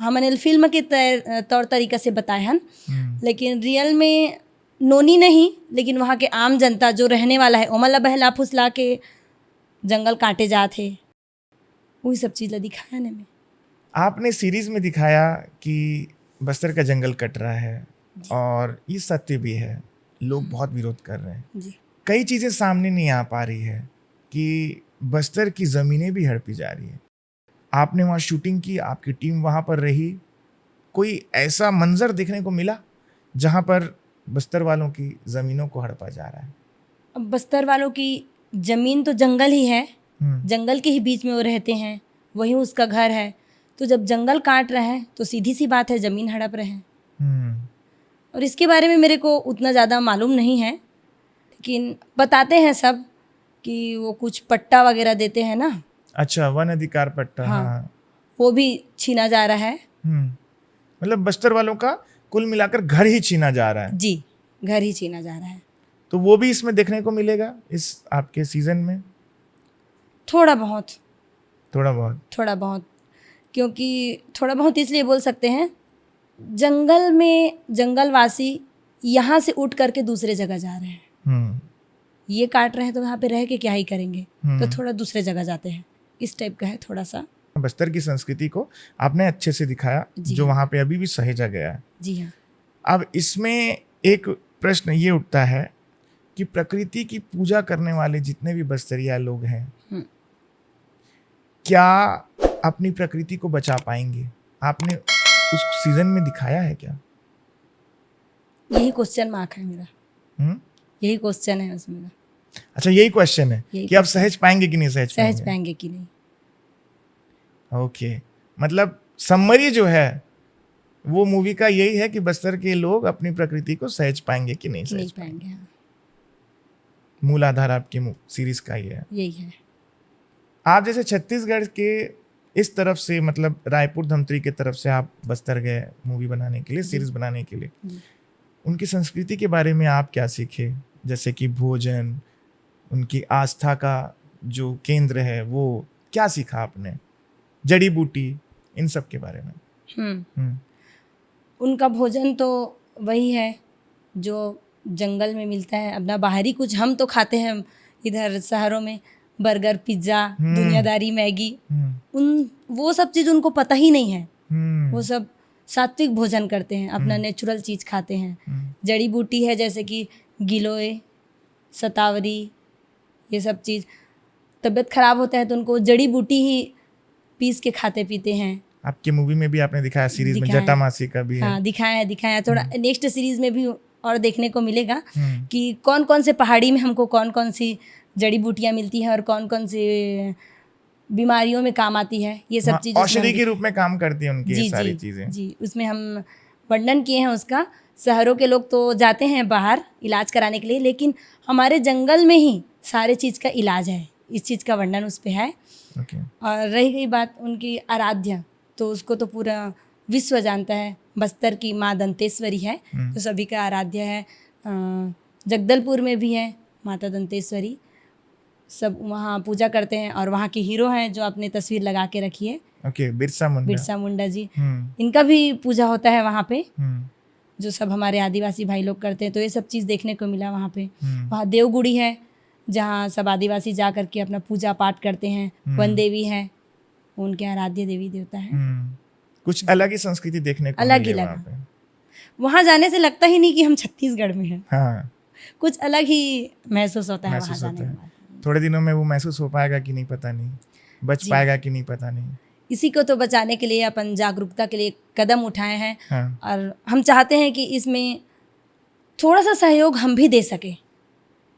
हमन एल फिल्म के तय-, तौर तरीका से बताए हन, हम्म। लेकिन रियल में नोनी नहीं, लेकिन वहाँ के आम जनता जो रहने वाला है, ओमन ला बहला फुसला के जंगल काटे जात हे, वही सब चीज ला दिखाया ने में। आपने सीरीज में दिखाया कि बस्तर का जंगल कट रहा है जी। और ये सत्य भी है, लोग बहुत विरोध कर रहे हैं। जी। कई चीज़ें सामने नहीं आ पा रही है कि बस्तर की ज़मीनें भी हड़पी जा रही है। आपने वहाँ शूटिंग की, आपकी टीम वहाँ पर रही, कोई ऐसा मंजर देखने को मिला जहाँ पर बस्तर वालों की ज़मीनों को हड़पा जा रहा है? अब बस्तर वालों की जमीन तो जंगल ही है, हम्म, जंगल के ही बीच में वो रहते हैं, वहीं उसका घर है। तो जब जंगल काट रहे हैं तो सीधी सी बात है, जमीन हड़प रहे हैं। हम्म, और इसके बारे में मेरे को उतना ज़्यादा मालूम नहीं है, लेकिन बताते हैं सब कि वो कुछ पट्टा वगैरह देते हैं ना, अच्छा, वन अधिकार पट्टा। हाँ। हाँ। वो भी छीना जा रहा है। हम्म, मतलब बस्तर वालों का कुल मिलाकर घर ही छीना जा रहा है। जी, घर ही छीना जा रहा है। तो वो भी इसमें देखने को मिलेगा इस आपके सीजन में? थोड़ा बहुत, थोड़ा बहुत। थोड़ा बहुत, क्योंकि थोड़ा बहुत इसलिए बोल सकते हैं, जंगल में जंगलवासी यहाँ से उठ करके दूसरे जगह जा रहे हैं। हम्म, ये काट रहे हैं तो यहाँ पे रह के क्या ही करेंगे, हम्म। तो थोड़ा दूसरे जगह जाते हैं, इस टाइप का है थोड़ा सा। बस्तर की संस्कृति को आपने अच्छे से दिखाया, जी। जो वहाँ पे अभी भी सहेजा गया है। जी हाँ। अब इसमें एक प्रश्न ये उठता है कि प्रकृति की पूजा करने वाले जितने भी बस्तरिया लोग हैं, हम्म। क्या अपनी प्रकृति को बचा पाएंगे? आपने उस सीजन में दिखाया है क्या? यही क्वेश्चन मार्क है मेरा, हम्म? यही क्वेश्चन है उसमें का। अच्छा, यही क्वेश्चन है यही कि आप सहज पाएंगे कि नहीं सहज सहज पाएंगे? पाएंगे कि नहीं? ओके, मतलब समरी जो है वो मूवी का यही है कि बस्तर के लोग अपनी प्रकृति को सहज पाएंगे कि नहीं कि नहीं सहज पाएंगे। पाएंगे। हाँ, मूल आधार आपकी मू-, सीरीज का ये है। यही है। आप जैसे छत्तीसगढ़ के इस तरफ से, मतलब रायपुर धमतरी के तरफ से आप बस्तर गए मूवी बनाने के लिए, सीरीज बनाने के लिए, जी। उनकी संस्कृति के बारे में आप क्या सीखे? जैसे कि भोजन, उनकी आस्था का जो केंद्र है, वो क्या सीखा आपने? जड़ी बूटी, इन सब के बारे में। हम्म। हम्म, उनका भोजन तो वही है जो जंगल में मिलता है, अपना बाहरी कुछ हम तो खाते हैं इधर शहरों में, बर्गर, पिज्ज़ा, हम्म। दुनियादारी, मैगी, हम्म, उन वो सब चीज़ उनको पता ही नहीं है। हम्म, वो सब सात्विक भोजन करते हैं, अपना हम्म। नेचुरल चीज़ खाते हैं। हम्म, जड़ी बूटी है जैसे कि गिलोय, सतावरी, ये सब चीज़। तबीयत खराब होता है तो उनको जड़ी बूटी ही पीस के खाते पीते हैं। आपकी मूवी में भी आपने दिखाया, सीरीज में दिखाया। जटा मासी का भी है। हाँ, दिखाया है, दिखाया है। थोड़ा नेक्स्ट सीरीज में भी और देखने को मिलेगा हम्म। कि कौन कौन से पहाड़ी में हमको कौन कौन सी जड़ी बूटियाँ मिलती हैं और कौन कौन सी बीमारियों में काम आती है, ये सब हाँ, चीज़ें इसमें औषधि हम के दिखा- रूप में काम करती है उनकी ये जी, सारी जी, चीजें। जी, उसमें हम वर्णन किए हैं उसका। शहरों के लोग तो जाते हैं बाहर इलाज कराने के लिए, लेकिन हमारे जंगल में ही सारे चीज़ का इलाज है। इस चीज़ का वर्णन उस पे है। ओके। और रही गई बात उनकी आराध्य, तो उसको तो पूरा विश्व जानता है, बस्तर की माँ दंतेश्वरी है, हम्म। तो सभी का आराध्य है। अ, जगदलपुर में भी है माता दंतेश्वरी, सब वहाँ पूजा करते हैं। और वहाँ के हीरो हैं जो आपने तस्वीर लगा के रखी है, ओके, बिरसा मुंडा। बिरसा मुंडा जी, हम्म। इनका भी पूजा होता है वहाँ पे, हम्म। जो सब हमारे आदिवासी भाई लोग करते हैं। तो ये सब चीज़ देखने को मिला वहाँ पे। हम्म। वहाँ देवगुड़ी है, जहाँ सब आदिवासी जा करके अपना पूजा पाठ करते हैं। हम्म। वन देवी है, उनके आराध्य देवी देवता है। हम्म। कुछ अलग ही संस्कृति देखने को अलग मिली ही वहाँ लगा। पे। वहाँ जाने से लगता ही नहीं कि हम छत्तीसगढ़ में हैं। हाँ, कुछ अलग ही महसूस होता है वहाँ महसूस जाने होता के है। बाद। थोड़े दिनों में वो महसूस हो पाएगा कि नहीं, पता नहीं, बच जी। पाएगा कि नहीं, पता नहीं। इसी को तो बचाने के लिए अपन जागरूकता के लिए कदम उठाए हैं। हाँ। और हम चाहते हैं कि इसमें थोड़ा सा सहयोग हम भी दे सकें,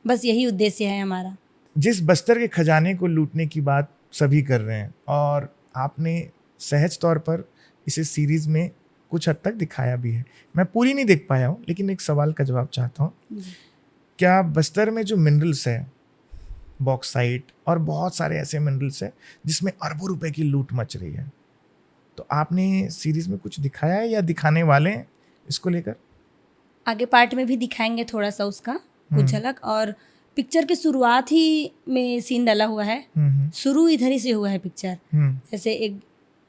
बस यही उद्देश्य है हमारा। जिस बस्तर के खजाने को लूटने की बात सभी कर रहे हैं, और आपने सहज तौर पर इसे सीरीज में कुछ हद तक दिखाया भी है। मैं पूरी नहीं देख पाया हूँ, लेकिन एक सवाल का जवाब चाहता हूँ। जी। क्या बस्तर में जो मिनरल्स है, बॉक्साइट और बहुत सारे ऐसे मिनरल्स हैं जिसमें अरबों रुपए की लूट मच रही है, तो आपने सीरीज में कुछ दिखाया है या दिखाने वाले हैं इसको लेकर? आगे पार्ट में भी दिखाएंगे थोड़ा सा उसका कुछ हम्म। झलक। और पिक्चर की शुरुआत ही में सीन डाला हुआ है, हम्म, हम्म, शुरू इधर ही से हुआ है पिक्चर। हम्म। जैसे एक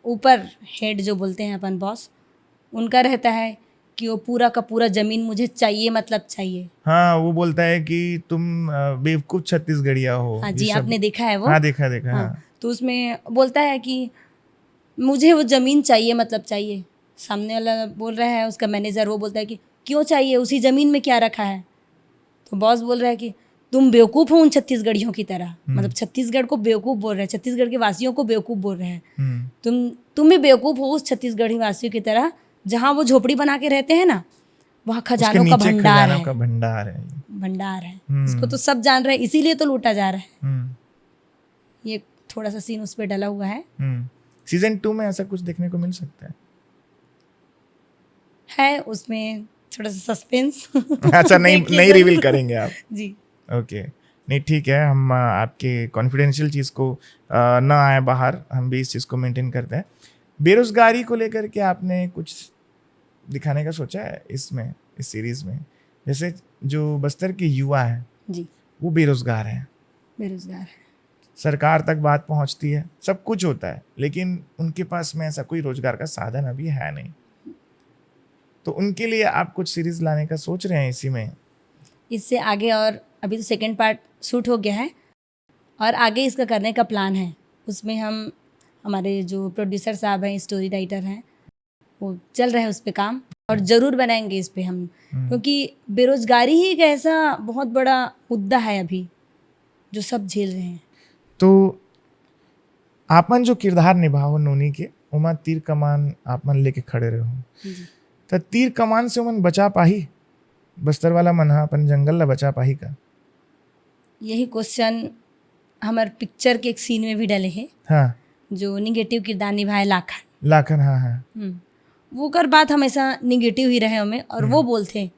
ऊपर हेड जो बोलते हैं अपन, बॉस, उनका रहता है कि वो पूरा का पूरा ज़मीन मुझे चाहिए, मतलब चाहिए। हाँ, वो बोलता है कि तुम, अ, बेवकूफ छत्तीसगढ़िया हो। हाँ ये जी, सब। आपने देखा है वो? हाँ, देखा, देखा, हाँ, हाँ। तो उसमें बोलता है कि मुझे वो ज़मीन चाहिए, मतलब चाहिए। सामने वाला बोल रहा है, उसका मैनेजर, वो बोलता है कि क्यों चाहिए, उसी ज़मीन में क्या रखा है? तो बॉस बोल रहा है कि तुम बेवकूफ़ हो उन छत्तीसगढ़ियों की तरह, हम्म। मतलब छत्तीसगढ़ को बेवकूफ़ बोल रहे हैं, छत्तीसगढ़ के वासियों को बेवकूफ़ बोल रहे हैं। हम्म। तुम तुम भी बेवकूफ़ हो उस छत्तीसगढ़ी वासियों की तरह, जहाँ वो झोपड़ी बना के रहते हैं ना, वहाँ उसके खजानों का नीचे भंडार खजानों है। का भंडार है। भंडार है, हम्म। इसको तो सब जान रहे हैं, इसीलिए तो लूटा जा रहा है। हम्म। ये थोड़ा सा सीन उस पर डला हुआ है। हम्म। सीजन टू में ऐसा कुछ देखने को मिल सकता है? है उसमें थोड़ा सा सस्पेंस। अच्छा, नहीं, देखिए नहीं जरूर। रिवील करेंगे आप। जी। ओके, नहीं, ठीक है, हम, अ, आपके कॉन्फिडेंशियल चीज़ को, अ, ना आए बाहर, हम भी इस चीज़ को मेंटेन करते हैं। बेरोजगारी को लेकर के आपने कुछ दिखाने का सोचा है इसमें, इस सीरीज में? जैसे जो बस्तर के युवा हैं, जी। वो बेरोजगार हैं, बेरोजगार है। सरकार तक बात पहुंचती है, सब कुछ होता है, लेकिन उनके पास में ऐसा कोई रोजगार का साधन अभी है नहीं, तो उनके लिए आप कुछ सीरीज लाने का सोच रहे हैं इसी में? इससे आगे, और अभी तो सेकंड पार्ट शूट हो गया है और आगे इसका करने का प्लान है। उसमें हम, हमारे जो प्रोड्यूसर साहब हैं, स्टोरी राइटर हैं, वो चल रहा है उस पर काम, और ज़रूर बनाएंगे इस पे हम, हम्म। क्योंकि बेरोजगारी ही एक ऐसा बहुत बड़ा मुद्दा है अभी, जो सब झेल रहे हैं। तो आपन जो किरदार निभाओ नोनी के, ओमा तीर कमान आपमन लेके खड़े रहो, जी। त तीर कमान से ओमन बचा पाही? बस्तर वाला मन ह अपन जंगल ला बचा पाही का? यही क्वेश्चन हमारे पिक्चर के एक सीन में भी डले है, हाँ। जो निगेटिव किरदार निभाए लाखन। लाखन, हाँ, हाँ। हम्म। वो कर बात हमेशा निगेटिव ही रहे हमें, और वो हम्म। बोलते हैं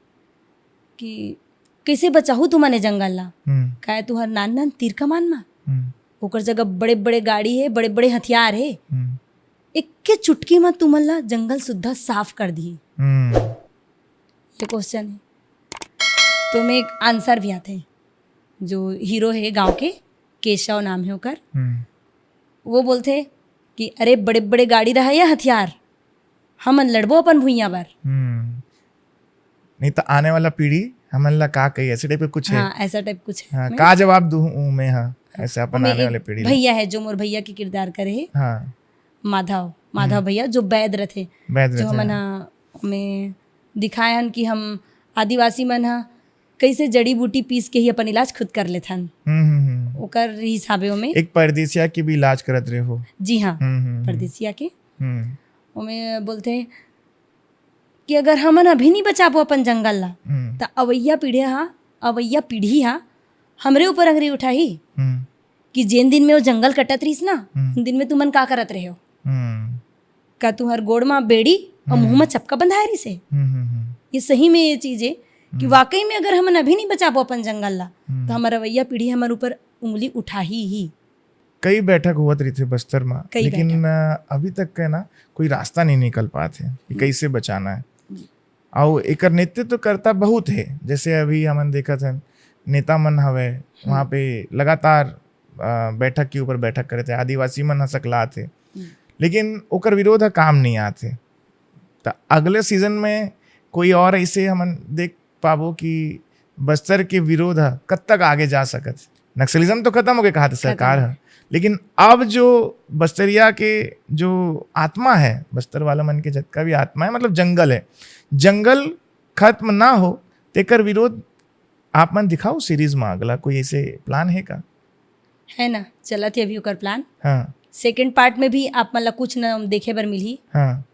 कि कैसे बचाहू तुमन ए जंगल ला, हम्म। काहे तुहर नान नान तीर कमान मा, हम्म। ओकर जगह बड़े बड़े गाड़ी है, बड़े बड़े हथियार है, हम्म। एक के चुटकी मा तुमन ला जंगल सुद्धा साफ कर दी। हम्म। ये क्वेश्चन है। तो मैं एक आंसर भी आते हैं, जो हीरो है गांव के, केशव नाम है ओकर, हम्म। वो बोलते कि अरे बड़े बड़े गाड़ी रहा या हथियार, हमन लड़बो अपन भुइयां बर। हम्म। नहीं तो आने वाला पीढ़ी हमन ला का कही, ऐसे टाइप के कुछ है। हाँ, ऐसा टाइप कुछ है। हाँ, मैं- का जवाब दूं मैं, हाँ, ऐसे अपन ओमे आने एक वाले पीढ़ी ला। भैया है जो मोर भैया के किरदार करे है, हाँ। माधव, माधव हम्म। भैया जो वैद रथे, वैद जो रथे, हमन हाँ। ह में दिखाए हन कि हम आदिवासी मन ह कैसे जड़ी बूटी पीस के ही अपन इलाज खुद कर लेथन। हम्म, हम्म, हम्म। ओकर हिसाबे ओमे। एक परदेसिया के भी इलाज करत रहे हो। जी हाँ, हम्म, हम्म, हम्म। परदेसिया के। हम्म। ओमे बोलते हैं कि अगर हमन अभी नहीं बचाबो अपन जंगल ला, हम्म। त अवैया पीढ़ी हा, अवैया पीढ़ी हा हमरे ऊपर अंगरी उठाही हम्म। कि जेन दिन में वो जंगल कटत रहिस ना, हम्म। उन दिन में तुमन का करत रहे हो? हम्म। का तुहर गोड़ मा बेड़ी और मुंह मा चपका बंधाए रहिस हे? हम्म, हम्म, हम्म। ये सही में ये चीज है कि हम्म। वाकई में अगर हमन अभी नहीं बचाबो अपन जंगल ला, हम्म। तो हमर अवैया पीढ़ी हमर ऊपर उंगली उठाही ही। कई बैठक होवत रहिथे बस्तर म, कई लेकिन बैठक। अ, अभी तक के ना कोई रास्ता नहीं निकल पात हे कि हम्म। कैसे बचाना है। जी। और एकर नेतृत्व करता बहुत है, जैसे अभी हमन देखत हन नेता मन हवे, वहाँ पे लगातार अ, बैठक के ऊपर बैठक करे थे, आदिवासी मन ह सकलात हे, हम्म। लेकिन ओकर विरोध ह काम नहीं आत हे। त अगले सीजन में कोई और ऐसे हमन देख पाबो कि बस्तर के विरोध ह कब तक आगे जा सकत हे? नक्सलिज्म तो खत्म हो गए, कहा था खत्म। सरकार है, लेकिन अब जो बस्तरिया के जो आत्मा है, बस्तर वाला मन के जतका भी आत्मा है, मतलब जंगल है, जंगल खत्म ना हो, तेकर विरोध आप मन दिखाओ सीरीज में। अगला कोई ऐसे प्लान है का? है ना, चलत हे अभी ओकर प्लान। हाँ। सेकंड पार्ट में भी आप मन ला कुछ न देखे बर मिलही। हाँ,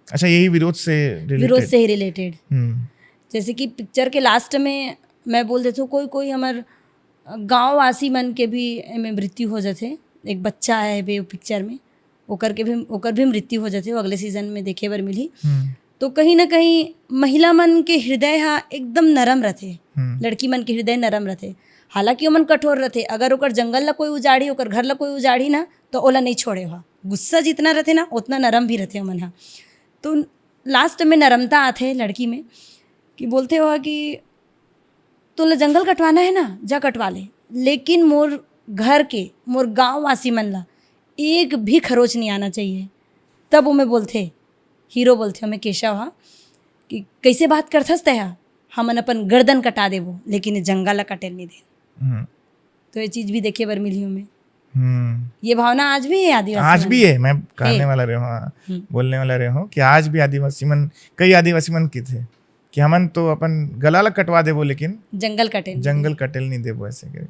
अच्छा, यही विरोध से related? विरोध से ही रिलेटेड। हम्म। जैसे कि पिक्चर के लास्ट में मैं बोल देथों, कोई कोई हमर गांववासी मन के भी एमे मृत्यु हो जाथे। एक बच्चा है बे पिक्चर में, ओकर के भी, ओकर भी मृत्यु हो जाथे, वो अगले सीजन में देखे बर मिलही। हम्म। तो कहीं ना कहीं महिला मन के हृदय हा एकदम नरम रथे, हम्म। लड़की मन के हृदय नरम रथे। हालांकि ओमन कठोर रथे, अगर ओकर जंगल ला कोई उजाड़ी, ओकर घर ला कोई उजाड़ी ना, तो ओला नहीं छोड़े हा। गुस्सा जितना रथे ना, उतना नरम भी रथे ओमन हा। तो लास्ट में नरमता आथे लड़की में, कि बोलथे हा कि तोला जंगल कटवाना है ना, जा कटवा ले, लेकिन मोर घर के, मोर गांववासी मन ला एक भी खरोच नहीं आना चाहिए। तब ओमे बोलथे, हीरो बोलथे ओमे, केशव हा, कि कैसे बात करथस तैं हा, हमन अपन गर्दन कटा देबो, लेकिन ये जंगल ला कटे नहीं दे। हम्म। तो ये चीज भी देखे बर मिली ओमे। हम्म। ये भावना आज भी है आदिवासी आज मन भी में। है, मैं कहने है। वाला रहे हूँ, हाँ, हम्म। बोलने वाला रहे हूँ कि आज भी आदिवासी मन, कई आदिवासी मन किथे कि हमन तो अपन गला ला कटवा देबो, लेकिन जंगल कटे नहीं जंगल दे। कटे नहीं देबो, ऐसे के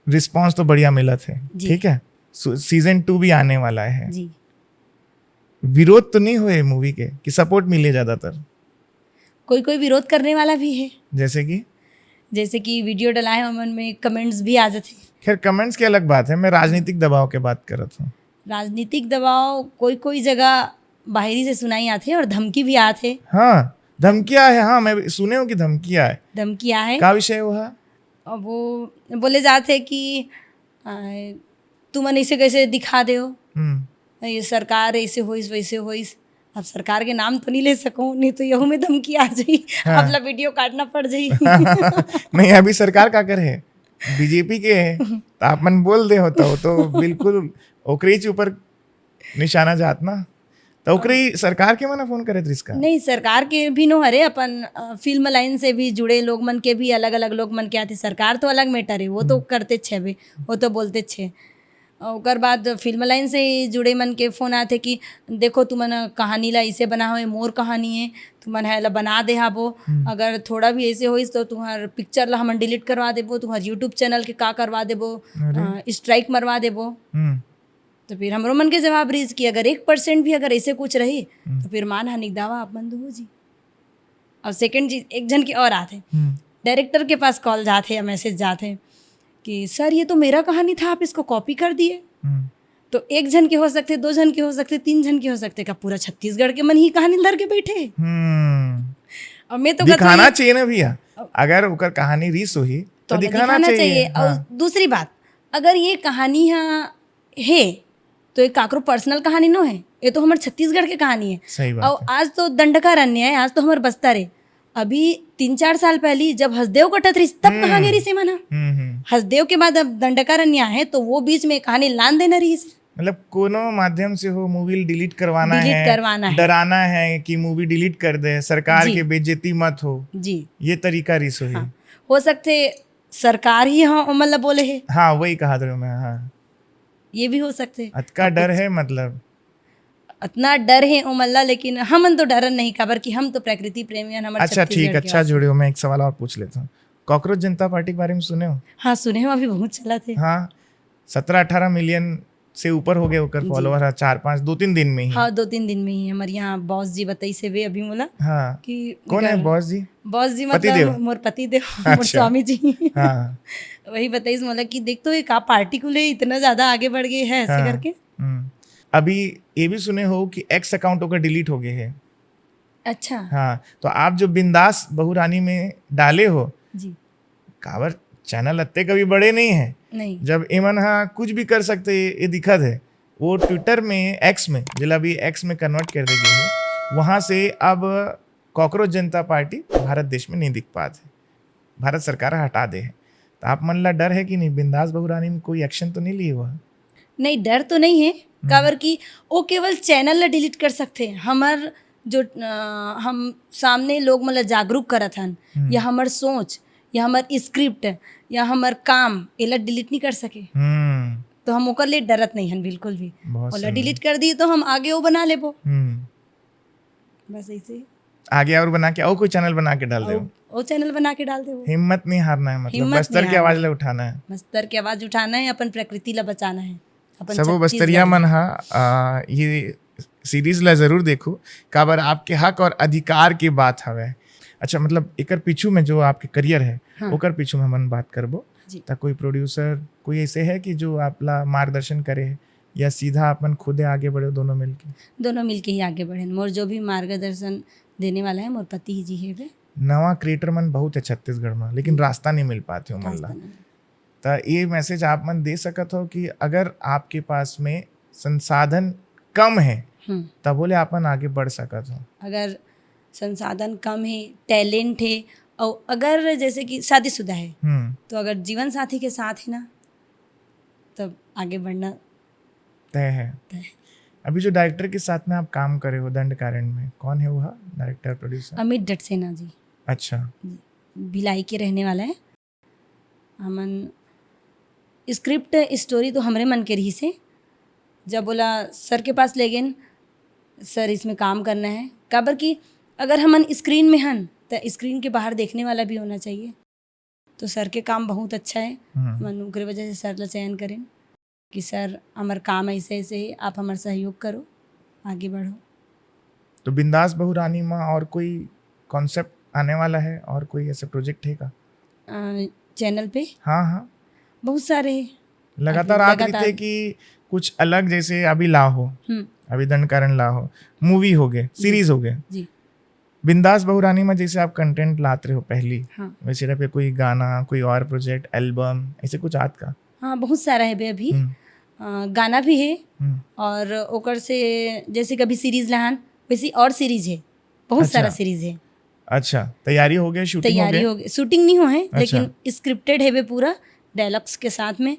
रिस्पॉन्स तो बढ़िया मिलत है। जी। ठीक है, सीजन टू भी आने वाला है। जी। विरोध तो नहीं हुए मूवी के कि सपोर्ट मिले ज्यादातर? कोई कोई विरोध करने वाला भी है, जैसे कि? जैसे कि वीडियो डलाए ओमन में कमेंट्स भी आ जाते। खैर, कमेंट्स की अलग बात है, मैं राजनीतिक दबाव के बात करत हूँ। राजनीतिक दबाव कोई कोई जगह बाहरी से सुनाई आथे और धमकी भी आथे। हाँ, धमकिया है। हाँ, मैं सुने हूँ कि धमकिया है। धमकिया है। का विषय हुआ? अब वो बोले जाथे कि आ, तुमन ऐसे कैसे दिखा देव, हम्म। ये सरकार ऐसे होइस वैसे होइस। अब सरकार के नाम तो नहीं ले सकूं, नहीं तो यहू में धमकी आ जाई, हाँ। अपना वीडियो काटना पड़ जाई। नहीं, अभी सरकार का कर है, बीजेपी के है, तो आप मन बोल दे होता हो तो बिल्कुल ओकरेच ऊपर निशाना जात ना। तो ओकरे सरकार के मना फोन करे रिस का? नहीं, सरकार के भी नो हरे, अपन अ, फिल्म लाइन से भी जुड़े लोग मन के भी, अलग अलग लोग मन के आथे। सरकार तो अलग मैटर है, वो तो करते छे बे, वो तो बोलते छे। ओकर बाद फिल्म लाइन से जुड़े मन के फोन आथे कि देखो, तुमन कहानी ला इसे बनाओ, ये मोर कहानी है, तुमन है ला बना दे हाबो। हम्म। अगर थोड़ा भी ऐसे होइस तो तुम्हार पिक्चर ला हमन डिलीट करवा देबो, तुम्हार यूट्यूब चैनल के का करवा देबो, अरे। स्ट्राइक मरवा देबो। हम्म। तो फिर हमरो मन के जवाब रहीस कि अगर एक परसेंट भी अगर ऐसे कुछ रही, हम्म। तो फिर मानहानि के दावा आप मन दो जी। और सेकंड चीज, एक झन के और आथे, हम्म। डायरेक्टर के पास कॉल जाथे या मैसेज जाथे कि सर, ये तो मेरा कहानी था, आप इसको कॉपी कर दिए। हम्म। तो एक झन के हो सकथे, दो झन के हो सकथे, तीन झन के हो सकथे, का पूरा छत्तीसगढ़ के मन ही कहानी धर के बैठे? हम्म। और मैं तो कहती हूँ, दिखाना ये चाहिए ना भैया, अगर ओकर कहानी रिस होही तो तो दिखाना दिखाना चाहिए। चाहिए। और हाँ। दूसरी बात, अगर ये कहानी हा हे, तो ये काकरो पर्सनल कहानी नो है, ये तो हमर छत्तीसगढ़ के कहानी है। सही बात और है। आज तो दंडकारण्य है, आज तो हमर बस्तर है। अभी तीन चार साल पहली जब हसदेव कटत रहिस, तब हम्म। कहाँ गे रहिस ये मन हा? हम्म, हम्म। हसदेव के बाद अब दंडकारण्य है, तो वो बीच में कहानी लान देना रहिस। मतलब कोनो माध्यम से हो, मूवी डिलीट करवाना डिलीट है, करवाना है। डराना है कि मूवी डिलीट कर दे, सरकार जी। के बेइज्जती मत हो, जी। ये तरीका रिस होही। हाँ। हो सकथे सरकार ही हाँ ओमन ला बोले हे, हाँ, वही कहा रहे मैं। हाँ, ये भी हो सकथे। अतका डर है, मतलब। अतना डर हे ओमन ला, लेकिन हमन तो डरन नहीं, काबर कि हम तो प्रकृति प्रेमी हन, हमर अच्छा, ठीक, छत्तीसगढ़ के अच्छा वासी। जुड़े हो, मैं एक सवाल और पूछ लेता हूँ। कॉकरोच जनता पार्टी के बारे में सुने हो? हाँ, सुने हो, अभी बहुत चलत हे। हाँ, सत्रह अठारह मिलियन से ऊपर हो गए ओकर जी। फॉलोअर है, चार पाँच, दो तीन दिन में ही। हाँ, दो तीन दिन में ही। हमर यहाँ बॉस जी बताइस हे अभी मोला हाँ। कि कौन है निकल- बॉस जी? बॉस जी पति मतलब देव? मोर पति देव, मोर अच्छा। स्वामी जी। हाँ। वही बताइस मोला कि देख तो ये का पार्टी खुले, इतना ज्यादा आगे बढ़ गए हैं ऐसे हाँ। करके। हम्म। अभी ये भी सुने हो कि एक्स अकाउंट ओकर डिलीट हो गए है। अच्छा। हाँ, तो आप जो बिंदास बहुरानी में डाले हो, जी। काबर चैनल अत्ते कभी बड़े नहीं है। नहीं। जब एमन हा कुछ भी कर सकते, ये, ये दिखत है। वो ट्विटर में, एक्स में, जेला अभी एक्स में कन्वर्ट कर दे गए है, वहां से अब कॉकरोच जनता पार्टी भारत देश में नहीं दिख पात है, भारत सरकार हटा दे है। तो आप मन ला डर है कि नहीं, बिंदास बहुरानी में कोई एक्शन तो नहीं लिए हुआ? नहीं, डर तो नहीं है। काबर कि वो केवल चैनल ला डिलीट कर सकते हैं। हमर जो अ, हम सामने लोग मन ला जागरूक करत हन, हम्म। या हमर सोच, या हमर स्क्रिप्ट, या हमर काम, एला डिलीट नहीं कर सके। हम्म। तो हम ओकर लिए डरत नहीं हन बिल्कुल भी। बहुत ओला सुंदर। डिलीट कर दी तो हम आगे वो बना लेबो। हम्म। बस ऐसे ही। आगे और बना के, और कोई चैनल बना के डाल दे। और वो चैनल बना के डाल देबो। हिम्मत नहीं हारना है, मतलब हिम्मत बस्तर नहीं की आवाज हारना। ला उठाना है। बस्तर की आवाज उठाना है, अपन प्रकृति ला बचाना है, अपन सबो छत्तीसगढ़ बस्तरिया में। मन हा, आ, ये सीरीज ला जरूर देखो, काबर आपके हक और अधिकार की बात हवे। अच्छा, मतलब एकर पीछू में जो आपके करियर है, हाँ। ओकर पीछू में हमन बात करबो। जी। त कोई प्रोड्यूसर, कोई ऐसे है कि जो आप ला मार्गदर्शन करे है, या सीधा आप मन खुदे आगे बढ़े, दोनों मिलके? दोनों मिलके ही आगे बढ़े। मोर जो भी मार्गदर्शन देने वाला है, मोर पति ही जी है वे। नवा क्रिएटर मन बहुत है छत्तीसगढ़ में, लेकिन रास्ता नहीं मिल पाते उमन ला। रास्ता नहीं। त ये मैसेज आप मन दे सकत हो कि अगर आपके पास में संसाधन कम है, हम्म। तब बोले आप मन आगे बढ़ सकत हो। अगर संसाधन कम है, टैलेंट है, और अगर जैसे कि शादीशुदा है, हम्म। तो अगर जीवन साथी के साथ है ना, तब आगे बढ़ना तय है। तय। अभी जो डायरेक्टर के साथ में आप काम करे हो दंडकारण्य में, कौन है वो डायरेक्टर, प्रोड्यूसर? अमित डटसेना जी, अच्छा। भिलाई के रहने वाला है। हमन स्क्रिप्ट, स्टोरी तो हमरे मन के रहिस हे। जब बोला सर के पास ले गेन, "सर, इसमें काम करना है।" काबर कि अगर हमन स्क्रीन में हन, त स्क्रीन के बाहर देखने वाला भी होना चाहिए। तो सर के काम बहुत अच्छा है। हम्म। हमन ओकरे वजह से सर ला चयन करेन कि सर, हमर काम ऐसे ऐसे है, आप हमर सहयोग करो, आगे बढ़ो। तो बिंदास बहुरानी में और कोई कॉन्सेप्ट आने वाला है, और कोई ऐसे प्रोजेक्ट है का? अ, चैनल पे हाँ, हाँ। बहुत सारे हैं। लगातार अभी आत रहिथे लगातार। कि कुछ अलग, जैसे अभी ला हो, हम्म, अभी दंडकारण्य ला हो, मूवी हो गए, सीरीज हो गए। जी। बिंदास बहुरानी में जैसे आप कंटेंट लात रहे हो पहली, हाँ। वैसे टाइप के कोई गाना, कोई और प्रोजेक्ट, एल्बम, ऐसे कुछ आत का? हाँ, बहुत सारा है बे अभी। हम्म। अ, गाना भी है हम्म। और ओकर से जैसे कभी सीरीज लहान, वैसी और सीरीज है, बहुत अच्छा। सारा सीरीज है। अच्छा, तैयारी हो गई, शूटिंग हो तैयारी गई? हो गई, शूटिंग नहीं हो है, अच्छा। लेकिन स्क्रिप्टेड है बे पूरा, डायलॉग्स के साथ में।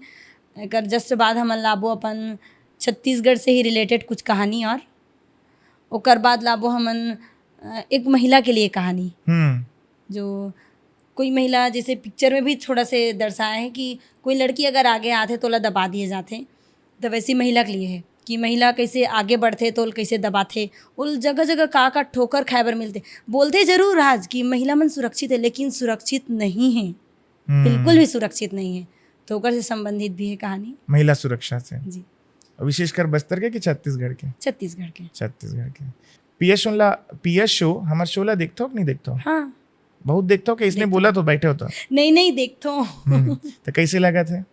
एकर जस्ट बाद हमन लाबो अपन छत्तीसगढ़ से ही रिलेटेड कुछ कहानी, और ओकर बाद लाबो हमन, अ, एक महिला के लिए कहानी, हम्म। जो कोई महिला, जैसे पिक्चर में भी थोड़ा से दर्शाया है कि कोई लड़की अगर आगे आथे तो ओला दबा दिए जाथे, तो वैसी महिला के लिए है कि महिला कैसे आगे बढ़थे तो ओला कैसे दबाथे, ओला जगह जगह का का ठोकर खाए बर मिलथे। बोलथे जरूर आज कि महिला मन सुरक्षित है, लेकिन सुरक्षित नहीं है, हम्म। बिल्कुल भी सुरक्षित नहीं है। तो ओकर से संबंधित भी है कहानी। महिला सुरक्षा से। जी। और विशेषकर बस्तर के कि छत्तीसगढ़ के? छत्तीसगढ़ के। छत्तीसगढ़ के। पीएस शो ला, पीएस शो, हमार शो ला देखथो कि नहीं देखथो? हाँ। बहुत देखथो कि इसने देखथो। बोला तो बैठे होता। नहीं, नहीं, देखथो। हम्म, तो कैसे लगा थे?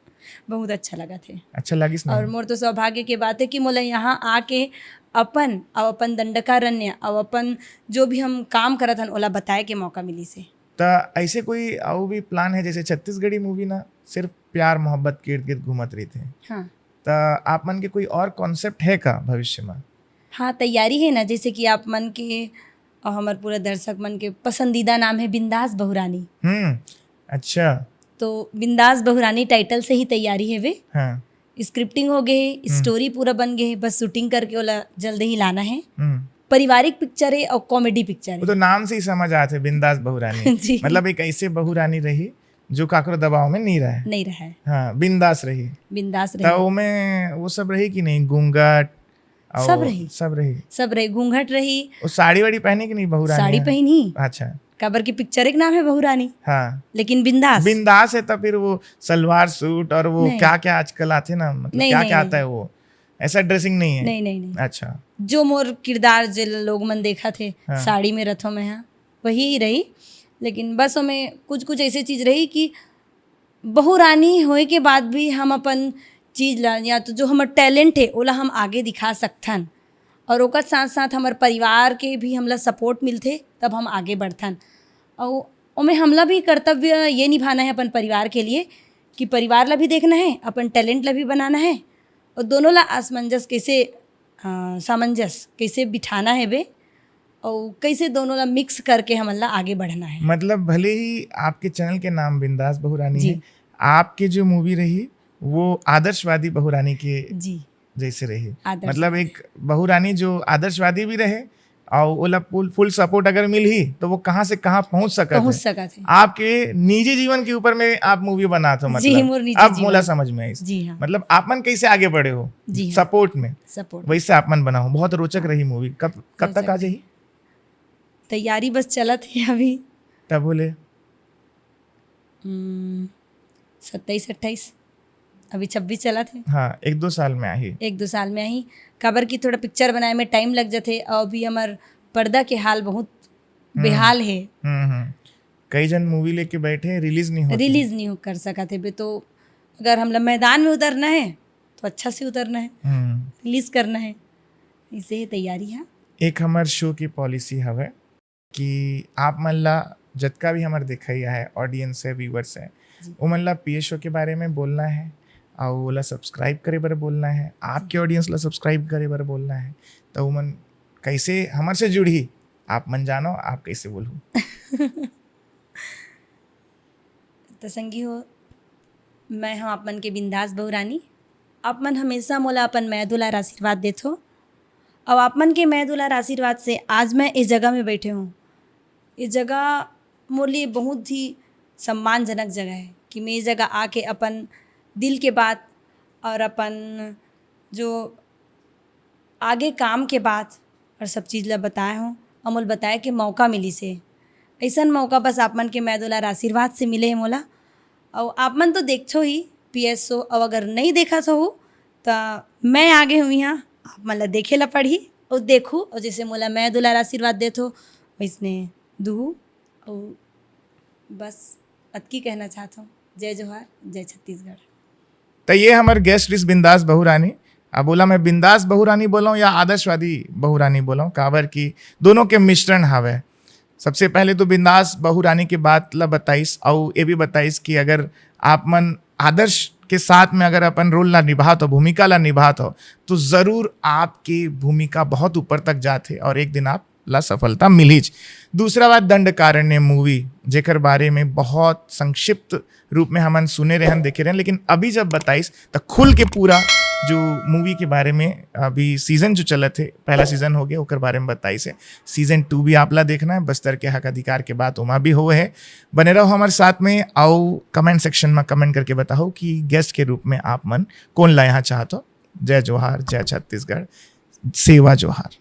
बहुत अच्छा लगा थे। अच्छा लगिस नहीं? और मोर तो सौभाग्य के बात है कि मोला यहाँ आके अपन, अब अपन दंडकारण्य, अब अपन जो भी हम काम करत हन, ओला बताए के मौका मिलिस हे। त ऐसे कोई अउ भी प्लान है, जैसे छत्तीसगढ़ी मूवी ना सिर्फ प्यार मोहब्बत के इर्द गिर्द घूमत रहिथे, हाँ। त आप मन के कोई और कॉन्सेप्ट है का भविष्य में? हाँ, तैयारी है ना, जैसे कि आप मन के और हमर पूरा दर्शक मन के पसंदीदा नाम है बिंदास बहुरानी। हम्म। अच्छा। तो बिंदास बहुरानी टाइटल से ही तैयारी है वे। हाँ। स्क्रिप्टिंग हो गए, स्टोरी पूरा बन गए, बस शूटिंग करके ओला जल्द ही लाना है। हम्म। पारिवारिक पिक्चर है और कॉमेडी पिक्चर वो है। तो नाम से ही समझ आते, बिंदास बहुरानी। जी। मतलब एक ऐसे बहुरानी रही जो काकरो दबाव में नहीं रहे। नहीं रहा है। हाँ, बिंदास रही। बिंदास त रहे। ओमे वो सब रही कि नहीं, घूंघट, और सब रही। सब रही। सब रही, घूंघट रही। वो साड़ी वाड़ी पहने कि नहीं बहुरानी? साड़ी पहनी। अच्छा। काबर की पिक्चर एक नाम है बहुरानी, हाँ। लेकिन बिंदास। बिंदास है, तब फिर वो सलवार सूट और वो नहीं। क्या क्या आजकल आते ना, मतलब नहीं, क्या नहीं, क्या नहीं। आता है वो, ऐसा ड्रेसिंग नहीं है? नहीं, नहीं, नहीं। अच्छा। जो मोर किरदार जे लोग मन देखा थे हाँ। साड़ी में, रथों में, हाँ, वही ही रही। लेकिन बस ओमे कुछ कुछ ऐसे चीज रही कि बहुरानी होए के बाद भी हम अपन चीज ला, या तो जो हमर टैलेंट है, ओला हम आगे दिखा सकथन, और ओकर साथ साथ हमर परिवार के भी हमला सपोर्ट मिलथे, तब हम आगे बढ़थन। और ओमे हमला भी कर्तव्य ये निभाना है अपन परिवार के लिए कि परिवार ला भी देखना है, अपन टैलेंट ला भी बनाना है, और दोनों ला असमंजस कैसे, अ, सामंजस कैसे बिठाना है बे, और कैसे दोनों ला मिक्स करके हमन ला आगे बढ़ना है। मतलब, भले ही आपके चैनल के नाम बिंदास बहुरानी जी। है, आपके जो मूवी रही वो आदर्शवादी बहुरानी के जी, जैसे रही। आदर्श मतलब, एक बहुरानी जो आदर्शवादी भी रहे और ओला फुल फुल सपोर्ट अगर मिलही तो वो कहाँ से कहाँ पहुँच सकत पहुंच है। सकत है। आपके निजी जीवन के ऊपर में आप मूवी बनात हो, जी, मतलब, मोर निजी अब जीवन। मोला समझ में आइस। जी हाँ। मतलब, आप मन कैसे आगे बढ़े हो जी हाँ। सपोर्ट में, सपोर्ट। वैसे आप मन बनाओ। बहुत रोचक रही मूवी। कब कब तक आ जाही? तैयारी बस चलत है अभी। तब बोले हम्म, सत्ताईस अट्ठाईस, अभी छब्बीस चलत है। हाँ, एक दो साल में आही। एक दो साल में आही, काबर कि थोड़ा पिक्चर बनाए में टाइम लग जाथे, और अभी हमार पर्दा के हाल बहुत बेहाल है। हम्म हम्म। कई जन मूवी लेके बैठे, रिलीज नहीं होते। रिलीज नहीं हो कर सकत है बे, तो अगर हमला मैदान में उतरना है तो अच्छा से उतरना है, हम्म। रिलीज करना है, इसे ही तैयारी है। एक हमर शो की पॉलिसी हवे कि आप मन ला, जतका भी हमर देखइया है, ऑडियंस है, व्यूअर्स है, जी। उमन ला पीए शो के बारे में बोलना है और ओला सब्सक्राइब करे बर बोलना है, आपके ऑडियंस ला सब्सक्राइब करे बर बोलना है। तो उमन कैसे हमर से जुड़ही, आप मन जानो, आप कैसे बोलहू। तो संगी हो, मैं हूँ आप मन के बिंदास बहुरानी। आप मन हमेशा मोला अपन मया दुलार आशीर्वाद देथो, और आप मन के मया दुलार आशीर्वाद से आज मैं इस जगह में बैठे हूँ। ये जगह मोर लिए बहुत ही सम्मानजनक जगह है कि मैं इस जगह आके अपन दिल के बात और अपन जो आगे काम के बात और सब चीज़ ला बताए हूँ, और मोला बताए के मौका मिलिस हे। अइसन मौका बस आप मन के मया दुलार आशीर्वाद से मिले हे मोला। और आप मन तो देखथो ही पीएस शो, और अगर नहीं देखत हो तो मैं आगे हूँ यहाँ, आप मन ला देखे ला पड़ही और देखू, और जैसे मोला मया दुलार आशीर्वाद देथो वैसने दूहू। और बस अतकी कहना चाहत हूँ, जय जोहार, जय छत्तीसगढ़। तो ये हमर गेस्ट रिस बिंदास बहुरानी। अब बोला मैं बिंदास बहुरानी बोलूँ या आदर्शवादी बहुरानी बोलूँ, काबर कि दोनों के मिश्रण हवे। सबसे पहले तो बिंदास बहुरानी के बात ला बताइस, अउ ये भी बताइस कि अगर आप मन आदर्श के साथ में अगर अपन रोल ला निभात हो, भूमिका ला निभात हो, तो जरूर आपकी भूमिका बहुत ऊपर तक जात है और एक दिन आप ला सफलता मिलीच। दूसरा बात, दंडकारण्य मूवी, जेकर बारे में बहुत संक्षिप्त रूप में हमन सुने रहन, देखे रहन, लेकिन अभी जब बताइस त खुल के पूरा जो मूवी के बारे में, अभी सीजन जो चलत है, पहला सीजन हो गया, ओकर बारे में बताइस है। सीजन टू भी आप ला देखना है, बस्तर के हक अधिकार के बात ओमा भी हो है। बने रहो हमर साथ में, आओ कमेंट सेक्शन में कमेंट करके बताओ कि गेस्ट के रूप में आप मन कौन ला यहाँ चाहत हो। जय जोहार, जय छत्तीसगढ़, सेवा जोहार।